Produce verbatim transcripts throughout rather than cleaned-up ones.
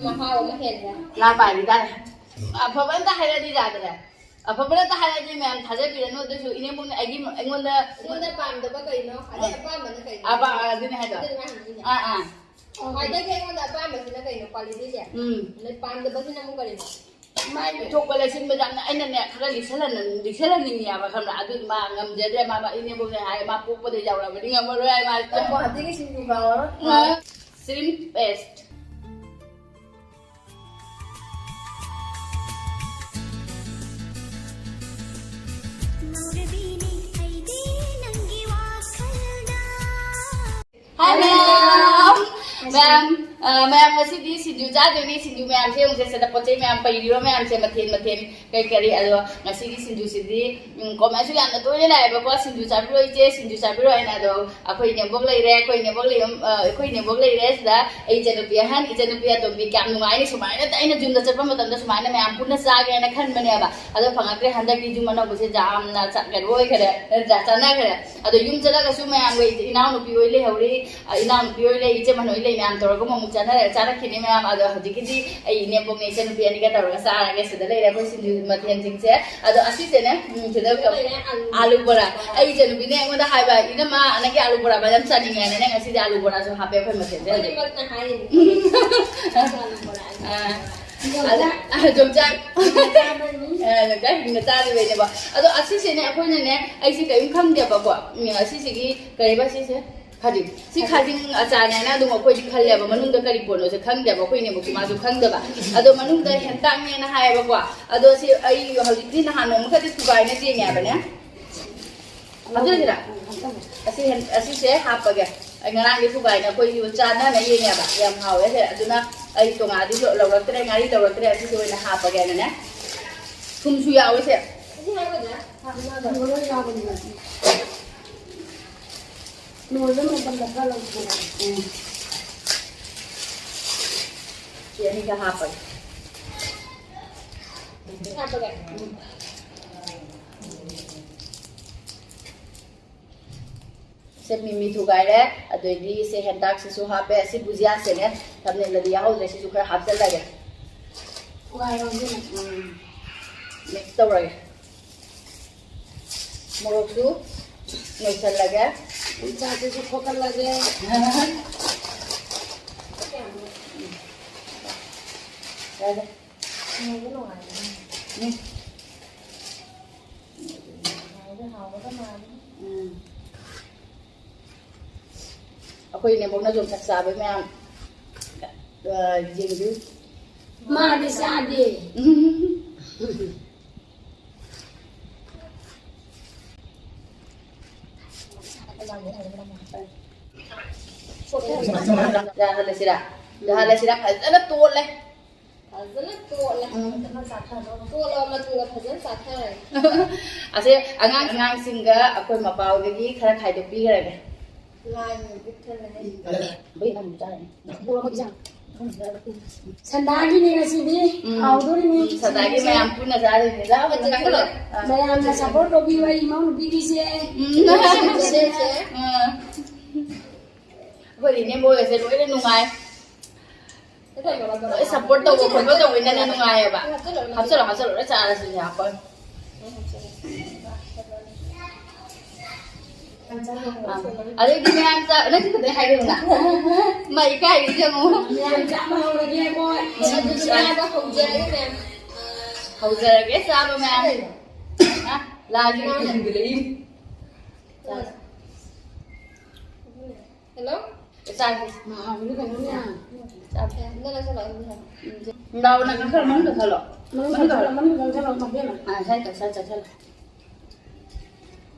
ꯃꯍꯥꯎ ꯑꯃ ꯍꯦꯟꯕ꯫ ꯂꯥ ꯄꯥꯏꯕꯤ ꯇꯥꯔꯦ꯫ ꯑꯐꯕ ꯑꯝꯇ ꯍꯥꯏꯔꯗꯤ ꯌꯥꯗ꯭ꯔꯦ꯫ ꯑꯐꯕ ꯑꯝꯇ ꯍꯥꯏꯔꯗꯤ ꯃꯌꯥꯝ ꯊꯥꯖꯕꯤꯔꯅꯨ꯫ ꯑꯗꯨꯁꯨ ꯏꯅꯦꯝꯕꯣꯛꯅ ꯑꯩꯒꯤ, ꯑꯩꯉꯣꯟꯗ ꯑꯩꯉꯣꯟꯗ ꯄꯥꯝꯗꯕ ꯀꯩꯅꯣ? ꯑꯗꯩ ꯑꯄꯥꯝꯕꯅ ꯀꯩꯅꯣ? ꯑꯄꯥ-, ꯑꯗꯨꯅꯦ ꯍꯥꯏꯗꯣ꯫ ꯑꯗꯨꯅ ꯃꯥ ꯍꯪꯉꯤꯅꯦ꯫ ꯑꯥ, ꯑꯥ꯫ ꯈ꯭ꯋꯥꯏꯗꯒꯤ ꯑꯩꯉꯣꯟꯗ ꯑꯄꯥꯝꯕꯁꯤꯅ ꯀꯩꯅꯣ? ꯀ꯭ꯋꯥꯂꯤꯇꯤꯁꯦ꯫ ꯎꯝ꯫ ꯑꯗꯩ ꯄꯥꯝꯗꯕꯁꯤꯅ ꯑꯃꯨꯛ ꯀꯔꯤꯅꯣ? ꯃꯥꯏ ꯄꯤꯊꯣꯛꯄ ꯂꯩꯁꯤꯟꯕꯗ ꯌꯥꯝꯅ ꯑꯩꯅꯅꯦ, ꯈꯔ ꯂꯤꯛꯁꯜꯍꯟ-, ꯂꯤꯛꯁꯜꯍꯟꯅꯤꯡꯉꯦꯕ, ꯈꯪꯕ꯭ꯔꯥ? ꯑꯗꯨ ꯃꯥ ꯉꯝꯖꯗ꯭ꯔꯦ, ꯃꯥ, ꯃꯥ ꯏꯅꯦꯝꯕꯣꯛꯅ ꯍꯥꯏ, ꯃꯥ ꯄꯣꯛꯄꯗ ꯌꯥꯎꯔꯕꯅꯤ, ꯉꯝꯃꯔꯣꯏ ꯍꯥꯏ, ꯃꯥ꯫ ꯑꯣ, ꯍꯧꯖꯤꯛꯀꯤ ꯁꯤꯡꯖꯨ ꯉꯥꯎꯔꯣ꯫ ꯑ, shrimp paste꯫ ꯉꯥꯎꯔꯕꯤꯅꯤ ꯑꯩꯗꯤ ꯅꯪꯒꯤ ꯋꯥꯈꯜꯗ꯫ Hi, ꯃꯌꯥꯝ꯫ ꯃꯌꯥꯝ, ꯑ, ꯃꯌꯥꯝ, ꯉꯁꯤꯗꯤ ꯁꯤꯡꯖꯨ ꯆꯥꯗꯣꯏꯅꯤ꯫ ꯁꯤꯡꯖꯨ ꯃꯌꯥꯝꯁꯦ ꯌꯦꯡꯉꯨꯁꯦ, ꯁꯤꯗ ꯄꯣꯠ ꯆꯩ ꯃꯌꯥꯝ ꯄꯩꯔꯤꯕ ꯃꯌꯥꯝꯁꯦ, ꯃꯊꯦꯜ ꯃꯊꯦꯜ ꯀꯔꯤ ꯀꯔꯤ꯫ ꯑꯗꯣ ꯉꯁꯤꯒꯤ ꯁꯤꯡꯖꯨꯁꯤꯗꯤ, ꯎꯝ, comment-ꯁꯨ ꯌꯥꯝꯅ ꯇꯣꯏꯅ ꯂꯥꯛꯑꯦꯕꯀꯣ, "ꯁꯤꯡꯖꯨ ꯆꯥꯕꯤꯔꯣ ꯏꯆꯦ, ꯁꯤꯡꯖꯨ ꯆꯥꯕꯤꯔꯣ" ꯍꯥꯏꯅ꯫ ꯑꯗꯣ ꯑꯩꯈꯣꯏ ꯏꯅꯦꯝꯕꯣꯛ ꯂꯩꯔꯦ, ꯑꯩꯈꯣꯏ ꯏꯅꯦꯝꯕꯣꯛ ꯂꯩ-, ꯑ, ꯑꯩꯈꯣꯏ ꯏꯅꯦꯝꯕꯣꯛ ꯂꯩꯔꯦ ꯁꯤꯗ, ꯑꯩ ꯏꯆꯟꯅꯨꯄꯤ ꯑꯍꯟ, ꯏꯆꯟꯅꯨꯄꯤ ꯑꯇꯣꯝꯕꯤ꯫ ꯀꯌꯥꯝ ꯅꯨꯡꯉꯥꯏꯅꯤ ꯁꯨꯃꯥꯏꯅ, ꯑꯩꯅ ꯌꯨꯝꯗ ꯆꯠꯄ ꯃꯇꯝꯗ ꯁꯨꯃꯥꯏꯅ ꯃꯌꯥꯝ ꯄꯨꯟꯅ ꯆꯥꯒꯦꯅ ꯈꯟꯕꯅꯦꯕ꯫ ꯑꯗꯣ ꯐꯪꯉꯛꯇ꯭ꯔꯦ꯫ ꯍꯟꯗꯛꯇꯤ ꯌꯨꯝ ꯑꯅꯧꯕꯁꯦ ꯌꯥꯝꯅ ꯆ-, ꯀꯩꯅꯣ ꯑꯣꯏꯈꯔꯦ, ꯅꯠꯇ꯭ꯔꯥ? ꯆꯥꯟꯅꯈ꯭ꯔꯦ꯫ ꯑꯗꯣ ꯌꯨꯝ ꯆꯠꯂꯒꯁꯨ ꯃꯌꯥꯝꯒ ꯏꯅꯥꯎꯅꯨꯄꯤ ꯍꯣꯏ ꯂꯩꯍꯧꯔꯤ, ꯑ, ꯏꯅꯥꯎꯅꯨꯄꯤ ꯍꯣꯏ ꯂꯩ, ꯏꯆꯦ ꯃꯅꯣꯏ ꯂꯩ, ꯃꯌꯥꯝ ꯇꯧꯔꯒ ꯑꯃꯨꯛ ꯆꯥꯅꯔ-, ꯆꯥꯔꯛꯈꯤꯅꯤ ꯃꯌꯥꯝ꯫ ꯑꯗꯣ ꯍꯧꯖꯤꯛꯀꯤꯗꯤ ꯑꯩ ꯏꯅꯦꯝꯕꯣꯛꯅꯦ ꯏꯆꯟꯅꯨꯄꯤ ꯑꯅꯤꯒ ꯇꯧꯔꯒ ꯆꯥꯔꯒꯦ ꯁꯤꯗ ꯂꯩꯔꯦ ꯑꯩꯈꯣꯏ ꯁꯤꯡꯖꯨ ꯃꯊꯦꯜꯁꯤꯡꯁꯦ꯫ ꯑꯗꯣ ꯑꯁꯤꯁꯦꯅꯦ, ꯎꯝ, ꯁꯤꯗ ꯀ-, ꯑꯂꯨ ꯕꯣꯔꯥ꯫ ꯑꯩ ꯏꯆꯟꯅꯨꯄꯤꯅꯦ ꯑꯩꯉꯣꯟꯗ ꯍꯥꯏꯕ, "ꯏꯅꯝꯃ, ꯅꯪꯒꯤ ꯑꯂꯨ ꯕꯣꯔꯥ ꯃꯌꯥꯝ ꯆꯥꯅꯤꯡꯉꯦꯅ"꯫ ꯅꯪ ꯉꯁꯤꯗꯤ ꯑꯂꯨ ꯕꯣꯔꯥꯁꯨ ꯍꯥꯞꯄꯦ ꯑꯩꯈꯣꯏ ꯃꯊꯦꯜꯁꯦ ꯍꯧꯖꯤꯛ꯫ ꯑꯅꯤꯃꯛꯅ ꯍꯥꯏꯔꯤꯅꯤ꯫ ꯑꯂꯨ ꯕꯣꯔꯥ꯫ ꯑꯥ꯫ ꯑꯗ, ꯑ, ꯌꯣꯡꯆꯥꯛ꯫ ꯑ, ꯌꯣꯡꯆꯥꯛ ꯍꯤꯡꯅ ꯆꯥꯔꯤꯕꯩꯅꯦꯕ꯫ ꯑꯗꯣ ꯑꯁꯤꯁꯦꯅꯦ, ꯑꯩꯈꯣꯏꯅꯅꯦ, ꯑꯩꯁꯦ ꯀꯔꯤꯝ ꯈꯪꯗꯦꯕꯀꯣ꯫ ꯎꯝ, ꯑꯁꯤꯁꯤꯒꯤ ꯀꯔꯤꯕ ꯁꯤꯁꯦ? ꯈꯥꯖꯤꯡ꯫ ꯁꯤ ꯈꯥꯖꯤꯡ ꯑꯆꯥꯔꯅꯦꯅ ꯑꯗꯨꯝ ꯑꯩꯈꯣꯏꯗꯤ ꯈꯜꯂꯦꯕ, ꯃꯅꯨꯡꯗ ꯀꯔꯤ ꯄꯣꯠꯅꯣꯁꯦ ꯈꯪꯗꯦꯕ, ꯑꯩꯈꯣꯏ ꯏꯅꯦꯝꯕꯣꯛꯁꯨ ꯃꯥꯁꯨ ꯈꯪꯗꯕ꯫ ꯑꯗꯣ ꯃꯅꯨꯡꯗ ꯍꯦꯟꯇꯥꯛꯅꯦꯅ ꯍꯥꯏꯌꯦꯕꯀꯣ꯫ ꯑꯗꯣ ꯁꯤ ꯑꯩ ꯍꯧꯖꯤꯛꯇꯤ, ꯅꯍꯥꯟ ꯅꯣꯡꯃꯈꯛꯇꯤ ꯊꯨꯒꯥꯏꯅ ꯌꯦꯡꯉꯦꯕꯅꯦ꯫ ꯍꯥꯞꯆꯤꯟꯁꯤꯔꯥ? ꯑꯁꯤ ꯍꯦꯟ-, ꯑꯁꯤꯁꯦ ꯍꯥꯞꯄꯒꯦ꯫ ꯑꯩ ꯉꯔꯥꯡꯗꯤ ꯊꯨꯒꯥꯏꯅ ꯑꯩꯈꯣꯏ ꯆꯥꯟꯅꯅ ꯌꯦꯡꯉꯦꯕ, ꯌꯥꯝ ꯍꯥꯎꯋꯦ ꯁꯦ꯫ ꯑꯗꯨꯅ ꯑꯩ ꯇꯣꯉꯥꯟꯗꯤ ꯂꯧꯔꯛꯇ꯭ꯔꯦ, ꯉꯥꯔꯤ ꯂꯧꯔꯛꯇ꯭ꯔꯦ, ꯑꯁꯤꯁꯦ ꯑꯣꯏꯅ ꯍꯥꯞꯄꯒꯦꯅꯅꯦ꯫ ꯊꯨꯝꯁꯨ ꯌꯥꯎꯋꯦ ꯁꯦ꯫ ꯂꯣꯏꯕ ꯃꯇꯝꯗ ꯈꯔ ꯂꯧꯊꯣꯛꯑꯣ꯫ ꯎꯝ꯫ ꯁꯤ ꯑꯅꯤꯒ ꯍꯥꯞꯄꯒꯦ꯫ ꯍꯥꯞꯄꯒꯦ꯫ ꯎꯝ꯫ ꯁꯦ ꯃꯤꯃꯤ ꯊꯨꯒꯥꯏꯔꯦ, ꯑꯗꯩꯗꯤ ꯁꯦ ꯍꯦꯟꯇꯥꯛꯁꯤꯁꯨ ꯍꯥꯞꯄꯦ꯫ ꯑꯁꯤ ꯕꯨꯖꯤꯌꯥꯁꯦꯅꯦ, ꯊꯝꯅꯦꯜꯗꯗꯤ ꯌꯥꯎꯍꯧꯗ꯭ꯔꯦ, ꯁꯤꯁꯨ ꯈꯔ ꯍꯥꯞꯆꯜꯂꯒꯦ꯫ ꯄꯨꯈꯥꯏꯔꯣ ꯑꯗꯨꯅ꯫ ꯎꯝ꯫ ꯃꯤꯛꯁ ꯇꯧꯔꯒꯦ꯫ ꯃꯣꯔꯣꯛꯁꯨ ꯅꯣꯏꯁꯜꯂꯒꯦ꯫ ꯎꯟꯁꯥꯁꯤꯁꯨ ꯈꯣꯠꯀꯠꯂꯒꯦ꯫ ꯌꯥꯔꯦ꯫ ꯅꯨꯡꯉꯥꯏꯕ ꯅꯨꯡꯉꯥꯏꯕ꯫ ꯎꯝ꯫ ꯍꯥꯎꯗꯤ ꯍꯥꯎꯒꯗ ꯃꯥꯜꯂꯤ꯫ ꯎꯝ꯫ ꯑꯩꯈꯣꯏ ꯅꯦꯝꯕꯣꯛꯅ ꯌꯣꯡꯆꯥꯛ ꯆꯥꯕ ꯃꯌꯥꯝ, ꯑ, ꯌꯦꯡꯕꯤꯌꯨ꯫ ꯃꯥꯗꯤ ꯆꯥꯗꯦ꯫ ꯎꯝ꯫ ꯌꯥꯍꯜꯂꯁꯤꯔꯥ? ꯌꯥꯍꯜꯂꯁꯤꯔꯥ? ꯐꯖꯅ ꯇꯣꯠꯂꯦ꯫ ꯐꯖꯅ ꯇꯣꯠꯂꯦ꯫ ꯎꯝ꯫ ꯐꯖꯅ ꯆꯥꯊꯔꯣ꯫ ꯇꯣꯠꯂꯕ ꯃꯇꯨꯡꯗ ꯐꯖꯅ ꯆꯥꯊꯔꯒꯦ꯫ ꯑꯁꯦ ꯑꯉꯥꯡ, ꯑꯉꯥꯡꯁꯤꯡꯒ ꯑꯩꯈꯣꯏ ꯃꯄꯥ ꯍꯣꯏꯗꯒꯤ ꯈꯔ ꯈꯥꯏꯗꯣꯛꯄꯤꯈ꯭ꯔꯒꯦ꯫ ꯂꯥꯏꯅ ꯄꯤꯛ ꯊꯜꯂꯦ꯫ ꯕꯦꯝ ꯅꯪ ꯆꯥꯔꯅꯤ꯫ ꯁꯟꯗꯥꯒꯤꯅꯦ ꯉꯁꯤꯗꯤ꯫ ꯎꯝ꯫ ꯍꯥꯎꯗꯣꯔꯤꯅꯤ꯫ ꯎꯝ, ꯁꯟꯗꯥꯒꯤ ꯃꯌꯥꯝ ꯄꯨꯟꯅ ꯆꯥꯗꯣꯏꯅꯤ꯫ ꯂꯥꯛꯑꯣ, ꯆꯥꯁꯤꯜꯂꯣ꯫ ꯑꯥ꯫ ꯃꯌꯥꯝꯅ ꯁꯞꯄꯣꯔꯠ ꯇꯧꯕꯤꯕ ꯏꯃꯧ ꯅꯨꯄꯤꯒꯤꯁꯦ꯫ ꯎꯝ꯫ ꯁꯦ, ꯁꯦ꯫ ꯑꯥ꯫ ꯑꯩꯈꯣꯏꯗꯤ ꯏꯅꯦꯝꯕꯣꯛ ꯍꯣꯏꯒꯁꯦ ꯂꯣꯏꯅ ꯅꯨꯡꯉꯥꯏ꯫ ꯂꯣꯏ ꯁꯞꯄꯣꯔꯠ ꯇꯧꯕ ꯈꯣꯠꯄ ꯇꯧꯕꯅꯤꯅꯅꯦ ꯅꯨꯡꯉꯥꯏꯌꯦꯕ꯫ ꯍꯥꯞꯆꯜꯂꯣ, ꯍꯥꯞꯆꯜꯂꯣ, ꯂꯣꯏ ꯆꯥꯔꯁꯤ ꯍꯥꯞꯄꯒ꯫ ꯑꯥ꯫ ꯑꯗꯩꯗꯤ ꯃꯌꯥꯝ ꯆꯥ-, ꯅꯪ ꯁꯤ ꯈꯛꯇ ꯍꯥꯏꯔꯛꯎꯅ꯫ ꯃꯥ ꯏꯀꯥꯏꯔꯤꯁꯦ ꯌꯦꯡꯉꯨ꯫ ꯃꯌꯥꯝ ꯆꯥꯕ ꯍꯧꯔꯒꯦ ꯑꯩꯈꯣꯏ꯫ ꯎꯝ꯫ ꯆꯥꯕ ꯍꯧꯖꯔꯒꯦ ꯃꯌꯥꯝ꯫ ꯍꯧꯖꯔꯒꯦ ꯆꯥꯕ ꯃꯌꯥꯝ꯫ ꯑ, ꯂꯥꯒꯤ ꯃꯌꯥꯝ꯫ ꯆꯥꯁꯤ꯫ ꯍꯜꯂꯣ? ꯆꯥꯁꯤ꯫ ꯃꯍꯥꯎꯗꯤ ꯀꯩꯅꯣꯅꯦ꯫ ꯆꯥꯁꯤ꯫ ꯅꯪ ꯂꯧꯁꯜꯂꯣ, ꯑꯗꯨꯝ ꯂꯧꯁꯜꯂꯣ꯫ ꯎꯝ꯫ ꯂꯥꯎ, ꯅꯪ ꯈꯔ ꯃꯅꯨꯡꯗ ꯈꯜꯂꯣ꯫ ꯃꯅꯨꯡꯗ ꯈꯜꯂꯣ, ꯃꯅꯨꯡꯗ ꯈꯜꯂꯣ, ꯃꯕꯦꯝꯃ꯫ ꯑꯥ, ꯁꯥꯏ ꯆꯠ-, ꯁꯥꯏ ꯆꯠꯁꯜꯂꯣ꯫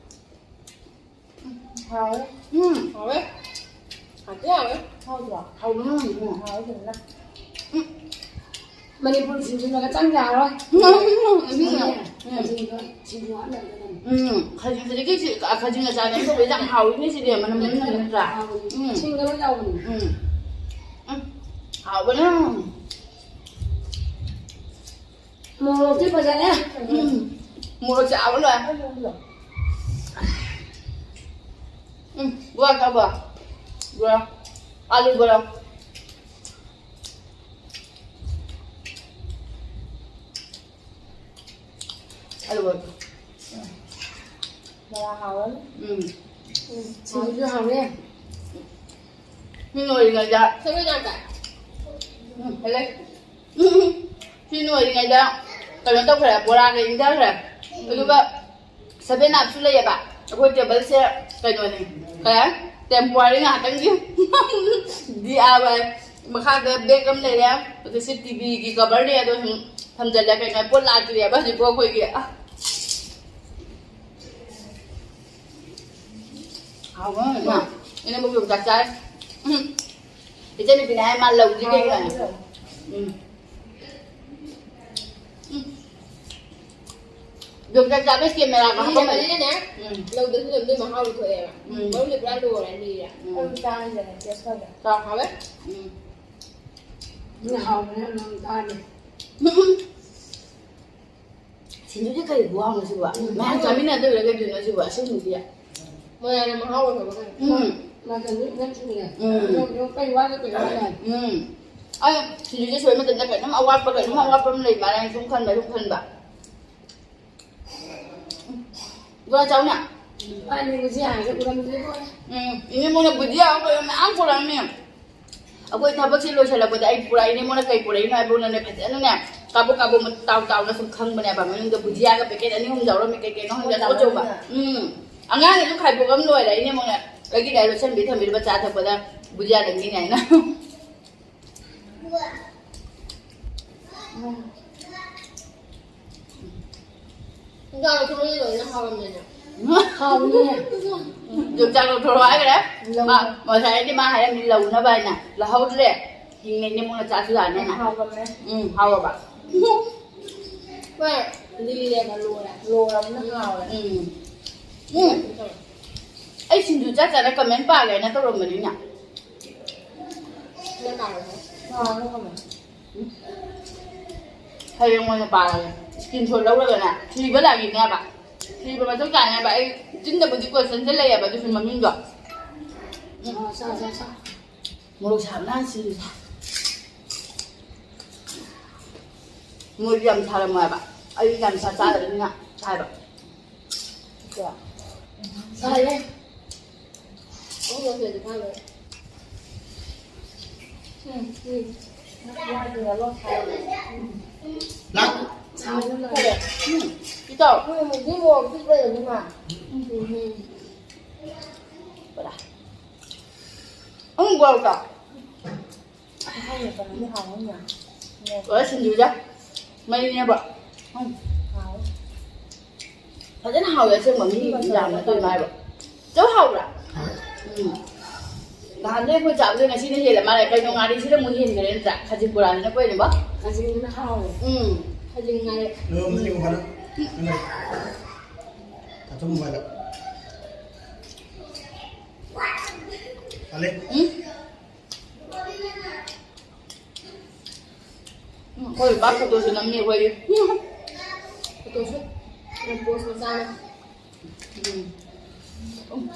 ꯍꯥꯎꯋꯦ꯫ ꯎꯝ꯫ ꯍꯥꯎꯋꯦ꯫ ꯍꯥꯎꯗꯤ ꯍꯥꯎꯋꯦ꯫ ꯍꯥꯎꯗ꯭ꯔꯣ? ꯍꯥꯎꯕꯅ ꯍꯥꯎꯕꯅꯦ꯫ ꯍꯥꯎꯋꯦ ꯐꯖꯅ꯫ ꯎꯝ꯫ ꯃꯅꯤꯄꯨꯔ ꯁꯤꯡꯖꯨꯅꯒ ꯆꯪ ꯌꯥꯔꯣꯏ꯫ ꯎꯝ, ꯎꯝ, ꯎꯝ꯫ ꯈꯖꯤꯡꯗꯣ, ꯁꯤꯡꯖꯨ ꯍꯥꯞꯅꯕꯗꯣ ꯅꯪ꯫ ꯎꯝ, ꯈꯖꯤꯡ ꯍꯧꯖꯤꯛꯀꯤ ꯁꯤ-, ꯑ, ꯈꯖꯤꯡ ꯑꯆꯥꯔꯅꯦ ꯇꯧꯕ ꯌꯥꯝ ꯍꯥꯎꯋꯤꯅꯦ ꯁꯤꯗꯤ, ꯃꯅꯝ ꯂꯣꯏ ꯅꯝꯃꯦ ꯅꯠꯇ꯭ꯔꯥ? ꯍꯥꯎꯕꯅꯦ꯫ ꯎꯝ꯫ ꯁꯤꯡꯗ ꯂꯣꯏ ꯌꯥꯎꯕꯅꯦ꯫ ꯎꯝ꯫ ꯎꯝ꯫ ꯍꯥꯎꯕꯅ꯫ ꯃꯣꯔꯣꯛꯇꯤ ꯐꯖꯔꯦ꯫ ꯎꯝ꯫ ꯃꯣꯔꯣꯛ ꯆꯥꯕ ꯂꯣꯏꯔꯦ꯫ ꯎꯝ, ꯕꯣꯔꯥ ꯆꯥꯕ꯫ ꯕꯣꯔꯥ꯫ ꯑꯥꯂꯨ ꯕꯣꯔꯥ꯫ ꯑꯗꯨꯒ ꯕꯣꯔꯥ ꯍꯥꯎꯔꯅꯤ꯫ ꯎꯝ꯫ ꯎꯝ꯫ ꯁꯤꯡꯖꯨꯁꯨ ꯍꯥꯎꯔꯦ꯫ ꯁꯤ ꯂꯣꯏꯔꯤꯉꯩꯗ ꯁꯦꯝꯕ ꯌꯥꯗ꯭ꯔꯥ? ꯎꯝ, ꯍꯦꯜꯂꯦ꯫ ꯎꯝ, ꯁꯤ ꯂꯣꯏꯔꯤꯉꯩꯗ ꯀꯩꯅꯣ ꯇꯧꯈ꯭ꯔꯦ, ꯕꯣꯔꯥꯒ ꯏꯪꯊꯈ꯭ꯔꯦ꯫ ꯑꯗꯨꯒ ꯁꯚꯦꯟ ꯑꯞꯁꯨ ꯂꯩꯌꯦꯕ꯫ ꯑꯩꯈꯣꯏ ꯇꯦꯕꯜꯁꯦ ꯀꯩꯅꯣꯅꯦ, ꯀꯩ ꯍꯥꯏ? ꯇꯦꯝꯄꯣꯔꯔꯤ ꯉꯥꯛꯇꯪꯒꯤ꯫ ꯗꯤ ꯑꯥꯏ ꯋꯥꯏ꯫ ꯃꯈꯥꯗ ꯕꯦꯒ ꯑꯃ ꯂꯩꯔꯦ꯫ ꯑꯗꯨ ꯁꯤ ꯇꯤ ꯚꯤꯒꯤ ꯀꯚꯔꯅꯦ, ꯑꯗꯣ ꯁꯨꯝ ꯊꯝꯖꯤꯜꯂꯦ꯫ ꯀꯩꯅꯣ, ꯄꯣꯠ ꯂꯥꯛꯇ꯭ꯔꯤꯑꯕ ꯍꯧꯖꯤꯛꯄꯨ ꯑꯩꯈꯣꯏꯒꯤ꯫ ꯑ꯫ ꯍꯥꯎꯕ ꯑꯃ ꯂꯩꯅ꯫ ꯏꯅꯝꯃ ꯌꯣꯡꯆꯥꯛ ꯆꯥꯏ꯫ ꯎꯝ꯫ ꯏꯆꯟꯅꯨꯄꯤꯅ ꯍꯥꯏ ꯃꯥ ꯂꯧꯗ꯭ꯔꯤ ꯀꯩꯒꯤꯅꯣ ꯍꯥꯏ꯫ ꯎꯝ꯫ ꯎꯝ꯫ ꯌꯣꯡꯆꯥꯛ ꯆꯥꯕꯩ ꯀꯦꯃꯦꯔꯥꯒ ꯍꯥꯞꯄꯝꯃꯗꯤ꯫ ꯃꯨꯜꯂꯕꯅꯤꯅꯅꯦ, ꯎꯝ꯫ ꯂꯧꯗꯁꯨ ꯑꯗꯨꯝ ꯑꯗꯨꯏ ꯃꯍꯥꯎꯗꯣ ꯊꯣꯛꯑꯦꯕ꯫ ꯎꯝ꯫ ꯃꯔꯨꯗꯤ ꯄꯨꯔꯥ ꯂꯣꯏꯔꯦ, ꯂꯤꯔꯦ꯫ ꯎꯝ꯫ ꯑꯗꯨꯝ ꯆꯥꯔꯁꯦ, ꯇꯦꯁ ꯇꯧꯒꯦ꯫ ꯆꯥꯎ ꯍꯥꯎꯋꯦ꯫ ꯎꯝ꯫ ꯎꯝ, ꯍꯥꯎꯕꯅꯦ, ꯅꯪ ꯆꯥꯅꯤ꯫ ꯁꯤꯡꯖꯨꯁꯦ ꯀꯔꯤ ꯈꯨꯍꯥꯎꯅꯣ ꯁꯤꯕꯣ? ꯎꯝ꯫ ꯃꯌꯥꯝ ꯆꯥꯃꯤꯟꯅꯗꯣꯏꯔꯥ ꯀꯩꯗꯣꯏꯅꯣ ꯁꯤꯕꯣ? ꯑꯁꯤꯡꯕꯁꯤꯗꯤ꯫ ꯃꯣꯏꯔꯥꯡꯅ ꯃꯍꯥꯎ ꯑꯣꯏꯈ꯭ꯔꯕ ꯀꯩꯅꯣ꯫ ꯎꯝ꯫ ꯃꯥ ꯀꯩꯅꯣ ꯅꯠꯇ꯭ꯔꯤꯅꯦ꯫ ꯎꯝ꯫ ꯌꯣ-, ꯌꯣ-, ꯀꯩ ꯋꯥꯠꯂꯤ ꯀꯩꯅꯣ ꯍꯥꯏꯗꯥꯏꯅꯦ? ꯎꯝ꯫ ꯑꯩ ꯁꯤꯡꯖꯨꯁꯦ ꯁꯣꯏ ꯃꯇꯝꯗ ꯀꯩꯅꯣꯝ ꯑꯋꯥꯠꯄ, ꯀꯩꯅꯣꯝ ꯑꯋꯥꯠꯄ ꯑꯃ ꯂꯩ ꯃꯥꯜꯂꯦ ꯍꯥꯏꯅ ꯁꯨꯝ ꯈꯟꯕ, ꯁꯨꯝ ꯈꯟꯕ꯫ ꯕꯣꯔꯥ ꯆꯥꯎꯅ꯫ ꯃꯥꯅꯦ, ꯍꯧꯖꯤꯛ ꯍꯥꯏꯔꯒ ꯎꯔꯝꯗ꯭ꯔꯦ ꯂꯣꯏꯔꯦ꯫ ꯎꯝ, ꯏꯅꯦ ꯃꯣꯏꯅ ꯕꯨꯖꯤꯌꯥ ꯑꯃ ꯀꯩꯅꯣ ꯃꯌꯥꯝ ꯄꯨꯔꯛꯑꯝꯃꯦ꯫ ꯑꯩꯈꯣꯏ ꯊꯕꯛꯁꯦ ꯂꯣꯏꯁꯤꯜꯂꯛꯄꯗ ꯑꯩ ꯄꯨꯔꯛꯏꯅꯦ, ꯃꯣꯏꯅ ꯀꯩ ꯄꯨꯔꯛꯏꯅꯣ ꯍꯥꯏꯕꯗꯨꯅꯅꯦ, ꯐꯖꯅꯅꯦ, ꯀꯥꯕꯛ ꯀꯥꯕꯛ ꯇꯥꯎ ꯇꯥꯎꯅ ꯁꯨꯝ ꯈꯪꯕꯅꯦꯕ꯫ ꯃꯅꯨꯡꯗ ꯕꯨꯖꯤꯌꯥꯒ ꯄꯦꯀꯦꯠ ꯑꯅꯤ ꯑꯍꯨꯝ ꯌꯥꯎꯔꯝꯃꯤ, ꯀꯩ ꯀꯩꯅꯣ ꯈꯪꯗꯦ, ꯑꯆꯧ ꯑꯆꯧꯕ꯫ ꯎꯝ, ꯑꯉꯥꯡꯒꯤꯁꯨ ꯈꯥꯏꯗꯣꯛꯑꯝ ꯂꯣꯏꯔꯦ꯫ ꯑꯩꯅꯦ ꯃꯣꯏꯅ ꯑꯩꯒꯤ ꯂꯥꯏ ꯂꯣꯠꯁꯟꯕꯤ ꯊꯝꯕꯤꯔꯤꯕ ꯆꯥ ꯊꯛꯄꯗ ꯕꯨꯖꯤꯌꯥ ꯂꯩꯅꯤꯅꯦ ꯍꯥꯏꯅ꯫ ꯏꯟꯖꯥꯡ ꯊꯣꯡꯕꯗꯤ ꯂꯣꯏꯅ ꯍꯥꯎꯔꯝꯃꯦꯅꯦ꯫ ꯍꯥꯎꯕꯅꯤꯅꯦ꯫ ꯌꯣꯡꯆꯥꯛ ꯂꯧꯊꯣꯔꯛꯑꯣ ꯍꯥꯏꯈ꯭ꯔꯦ꯫ ꯂꯧ-, ꯃꯥ, ꯉꯁꯥꯏꯗꯤ ꯃꯥ ꯍꯥꯏꯔꯝꯃꯤ ꯂꯧꯅꯕ ꯍꯥꯏꯅ꯫ ꯂꯧꯍꯧꯗ꯭ꯔꯦ꯫ ꯍꯤꯡꯅ ꯏꯅꯦ ꯃꯣꯟꯅ ꯆꯥꯁꯨ ꯌꯥꯅꯦꯅ꯫ ꯍꯥꯎꯕꯅꯦ꯫ ꯎꯝ, ꯍꯥꯎꯔꯕ? ꯍꯣꯏ, ꯂꯤꯔꯦꯕ, ꯂꯣꯏꯔꯦ꯫ ꯂꯣꯏꯔꯕꯅ ꯍꯥꯎꯔꯦ꯫ ꯎꯝ꯫ ꯎꯝ꯫ ꯑꯩ ꯁꯤꯡꯖꯨ ꯆꯥ ꯆꯥꯅ ꯀꯃꯦꯟ ꯄꯥꯒꯦ ꯍꯥꯏꯅ ꯇꯧꯔꯝꯕꯅꯤꯅ꯫ ꯅꯪ ꯄꯥꯔꯣꯏꯍꯦ꯫ ꯄꯥꯔꯣꯏ ꯀꯃꯥꯏꯅ? ꯍꯌꯦꯡ ꯑꯣꯏꯅ ꯄꯥꯔꯒꯦ꯫ Screenshot ꯂꯧꯔꯒꯅꯦ, ꯊꯤꯕ ꯂꯥꯛꯏꯅꯦꯕ꯫ ꯊꯤꯕ ꯃꯊꯧ ꯇꯥꯅꯦꯕ꯫ ꯑꯩ ꯆꯤꯟꯗꯕꯨꯗꯤ questionꯁꯦ ꯂꯩꯌꯦꯕ, ꯑꯗꯨꯁꯨ ꯃꯃꯤꯡꯗꯣ꯫ ꯑꯣ, ꯆꯥ, ꯆꯥ, ꯆꯥ꯫ ꯃꯣꯔꯣꯛ ꯁꯥꯕꯅ ꯁꯤꯔꯦ꯫ ꯃꯣꯔꯣꯛ ꯌꯥꯝ ꯁꯥꯔꯝꯃꯣ ꯍꯥꯏꯕ꯫ ꯑꯩ ꯌꯥꯝ ꯆꯥꯛ ꯆꯥꯗꯕꯅꯤꯅ ꯍꯥꯏꯕ꯫ ꯁꯥꯏꯌꯦ꯫ ꯎꯝ, ꯎꯝ꯫ ꯂꯥꯛ꯫ ꯎꯝ꯫ ꯏꯇꯥꯎ꯫ ꯎꯝ, ꯃꯣꯔꯣꯛ ꯄꯤꯛꯄ ꯂꯩꯔꯝꯃꯤ ꯃꯥ꯫ ꯎꯝ꯫ ꯄꯨꯔꯥ꯫ ꯎꯝ, ꯒ꯭ꯋꯥꯎ ꯆꯥꯎ꯫ ꯂꯣꯏꯔꯦ ꯁꯤꯡꯖꯨꯁꯦ꯫ ꯃꯩꯅꯦꯕ꯫ ꯎꯝ꯫ ꯐꯖꯅ ꯍꯥꯎꯋꯦ ꯑꯁꯦꯡꯕ ꯃꯤ ꯌꯥꯝꯅ ꯇꯣꯏꯅ ꯍꯥꯏꯕ꯫ ꯆꯧ ꯍꯥꯎꯕ꯭ꯔꯥ? ꯎꯝ꯫ ꯅꯍꯥꯟꯗꯩ ꯑꯩꯈꯣꯏ ꯆꯥꯕꯗ ꯉꯁꯤꯅ ꯍꯦꯜꯂꯦ ꯃꯥꯜꯂꯦ꯫ ꯀꯩꯅꯣ ꯉꯥꯔꯤꯁꯤꯅ ꯑꯃꯨꯛ ꯍꯦꯟꯈ꯭ꯔꯦ ꯅꯠꯇ꯭ꯔꯥ? ꯈꯥꯖꯤꯡ ꯕꯣꯔꯥꯁꯤꯅ ꯀꯣꯏꯅꯦꯕ꯫ ꯈꯥꯖꯤꯡꯁꯤꯅ ꯍꯥꯎꯋꯦ꯫ ꯎꯝ꯫ ꯈꯥꯖꯤꯡ ꯉꯥꯔꯤ꯫ ꯂꯣꯏꯔꯝꯃꯅꯤ ꯌꯦꯡꯉꯨ ꯐꯅ꯫ ꯎꯝ꯫ ꯑꯆꯨꯝꯕ ꯍꯥꯏꯔꯣ꯫ ꯍꯜꯂꯦ꯫ ꯎꯝ꯫ ꯎꯝ, ꯑꯩꯈꯣꯏ ꯕꯥ ꯐꯣꯇꯣꯁꯨ ꯅꯝꯃꯤ ꯑꯩꯈꯣꯏꯒꯤ꯫ ꯐꯣꯇꯣꯁꯨ ꯌꯥꯝ ꯄꯣꯁ ꯃꯆꯥꯅ꯫ ꯎꯝ꯫ ꯎꯝ꯫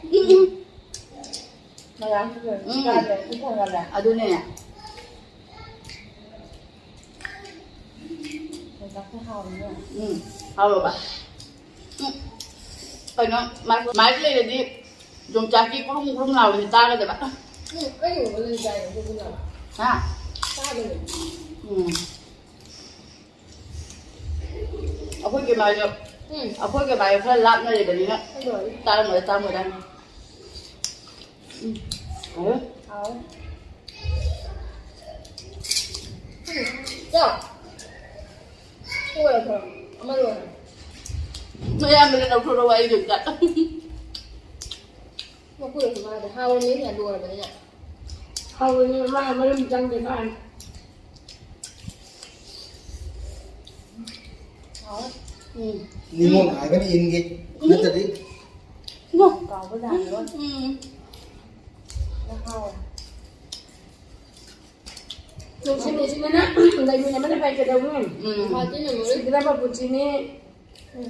ꯎꯝ꯫ ꯃꯌꯥꯝ ꯎꯝ꯫ ꯑꯗꯨꯅꯦ꯫ ꯌꯣꯡꯆꯥꯛꯁꯦ ꯍꯥꯎꯋꯤꯅꯦ꯫ ꯎꯝ, ꯍꯥꯎꯔꯕ? ꯎꯝ꯫ ꯀꯩꯅꯣ, ꯃꯥꯏ, ꯃꯥꯏ ꯂꯩꯔꯗꯤ ꯌꯣꯡꯆꯥꯛꯀꯤ ꯀ꯭ꯔꯨꯝ ꯀ꯭ꯔꯨꯝ ꯂꯥꯎꯕꯁꯦ ꯆꯥꯒꯗꯕ꯫ ꯎꯝ, ꯑꯩ ꯎꯕ ꯂꯩ ꯆꯥꯏ, ꯑꯗꯨꯕꯨ ꯂꯥꯎ꯫ ꯍꯥ? ꯆꯥꯗꯕꯅꯤ꯫ ꯎꯝ꯫ ꯑꯩꯈꯣꯏꯒꯤ ꯃꯥꯏꯗꯣ, ꯎꯝ꯫ ꯑꯩꯈꯣꯏꯒꯤ ꯃꯥꯏꯗꯣ ꯈꯔ ꯂꯥꯞꯅ ꯂꯩꯕꯅꯤꯅ ꯀꯩꯗꯧꯔꯒꯦ? ꯆꯥꯔꯝꯃꯣꯏꯗ, ꯆꯥꯔꯝꯃꯣꯏꯗ꯫ ꯎꯝ꯫ ꯍꯥꯎꯋꯦ꯫ ꯍꯥꯎꯋꯦ꯫ ꯆꯥꯎ꯫ ꯁꯤ ꯂꯣꯏꯔꯦ ꯈꯔ꯫ ꯑꯃ ꯂꯣꯏꯔꯦ꯫ ꯅꯌꯥꯝꯕꯗ ꯂꯧꯊꯣꯔꯛꯑꯣ ꯑꯩꯒꯤ ꯑꯝꯇ꯫ ꯃꯀꯨꯗꯁꯨ ꯃꯥꯗꯤ ꯍꯥꯎꯔꯅꯤ, ꯂꯣꯏꯔꯕꯅꯤꯅ꯫ ꯍꯥꯎꯔꯅꯤ, ꯃꯥ ꯃꯔꯨꯝ ꯆꯪꯗꯦ ꯃꯥ꯫ ꯍꯥꯎꯋꯦ꯫ ꯎꯝ꯫ ꯅꯤꯉꯣꯜ ꯍꯥꯏꯕꯅ ꯏꯟꯒꯦ꯫ ꯎꯝ꯫ ꯅꯠꯇ꯭ꯔꯗꯤ꯫ ꯀꯥꯎꯕ ꯌꯥꯔꯔꯣꯏ꯫ ꯎꯝ꯫ ꯍꯥꯎꯋꯦ꯫ ꯅꯨꯡꯁꯤ ꯅꯨꯡꯁꯤꯅꯅ ꯂꯩꯃꯤꯟꯅꯕꯅ ꯐꯩ ꯀꯩꯗꯧꯅꯤ? ꯎꯝ꯫ ꯁꯤꯗꯅꯕ ꯄꯨꯟꯁꯤꯅꯤ꯫ ꯎꯝ꯫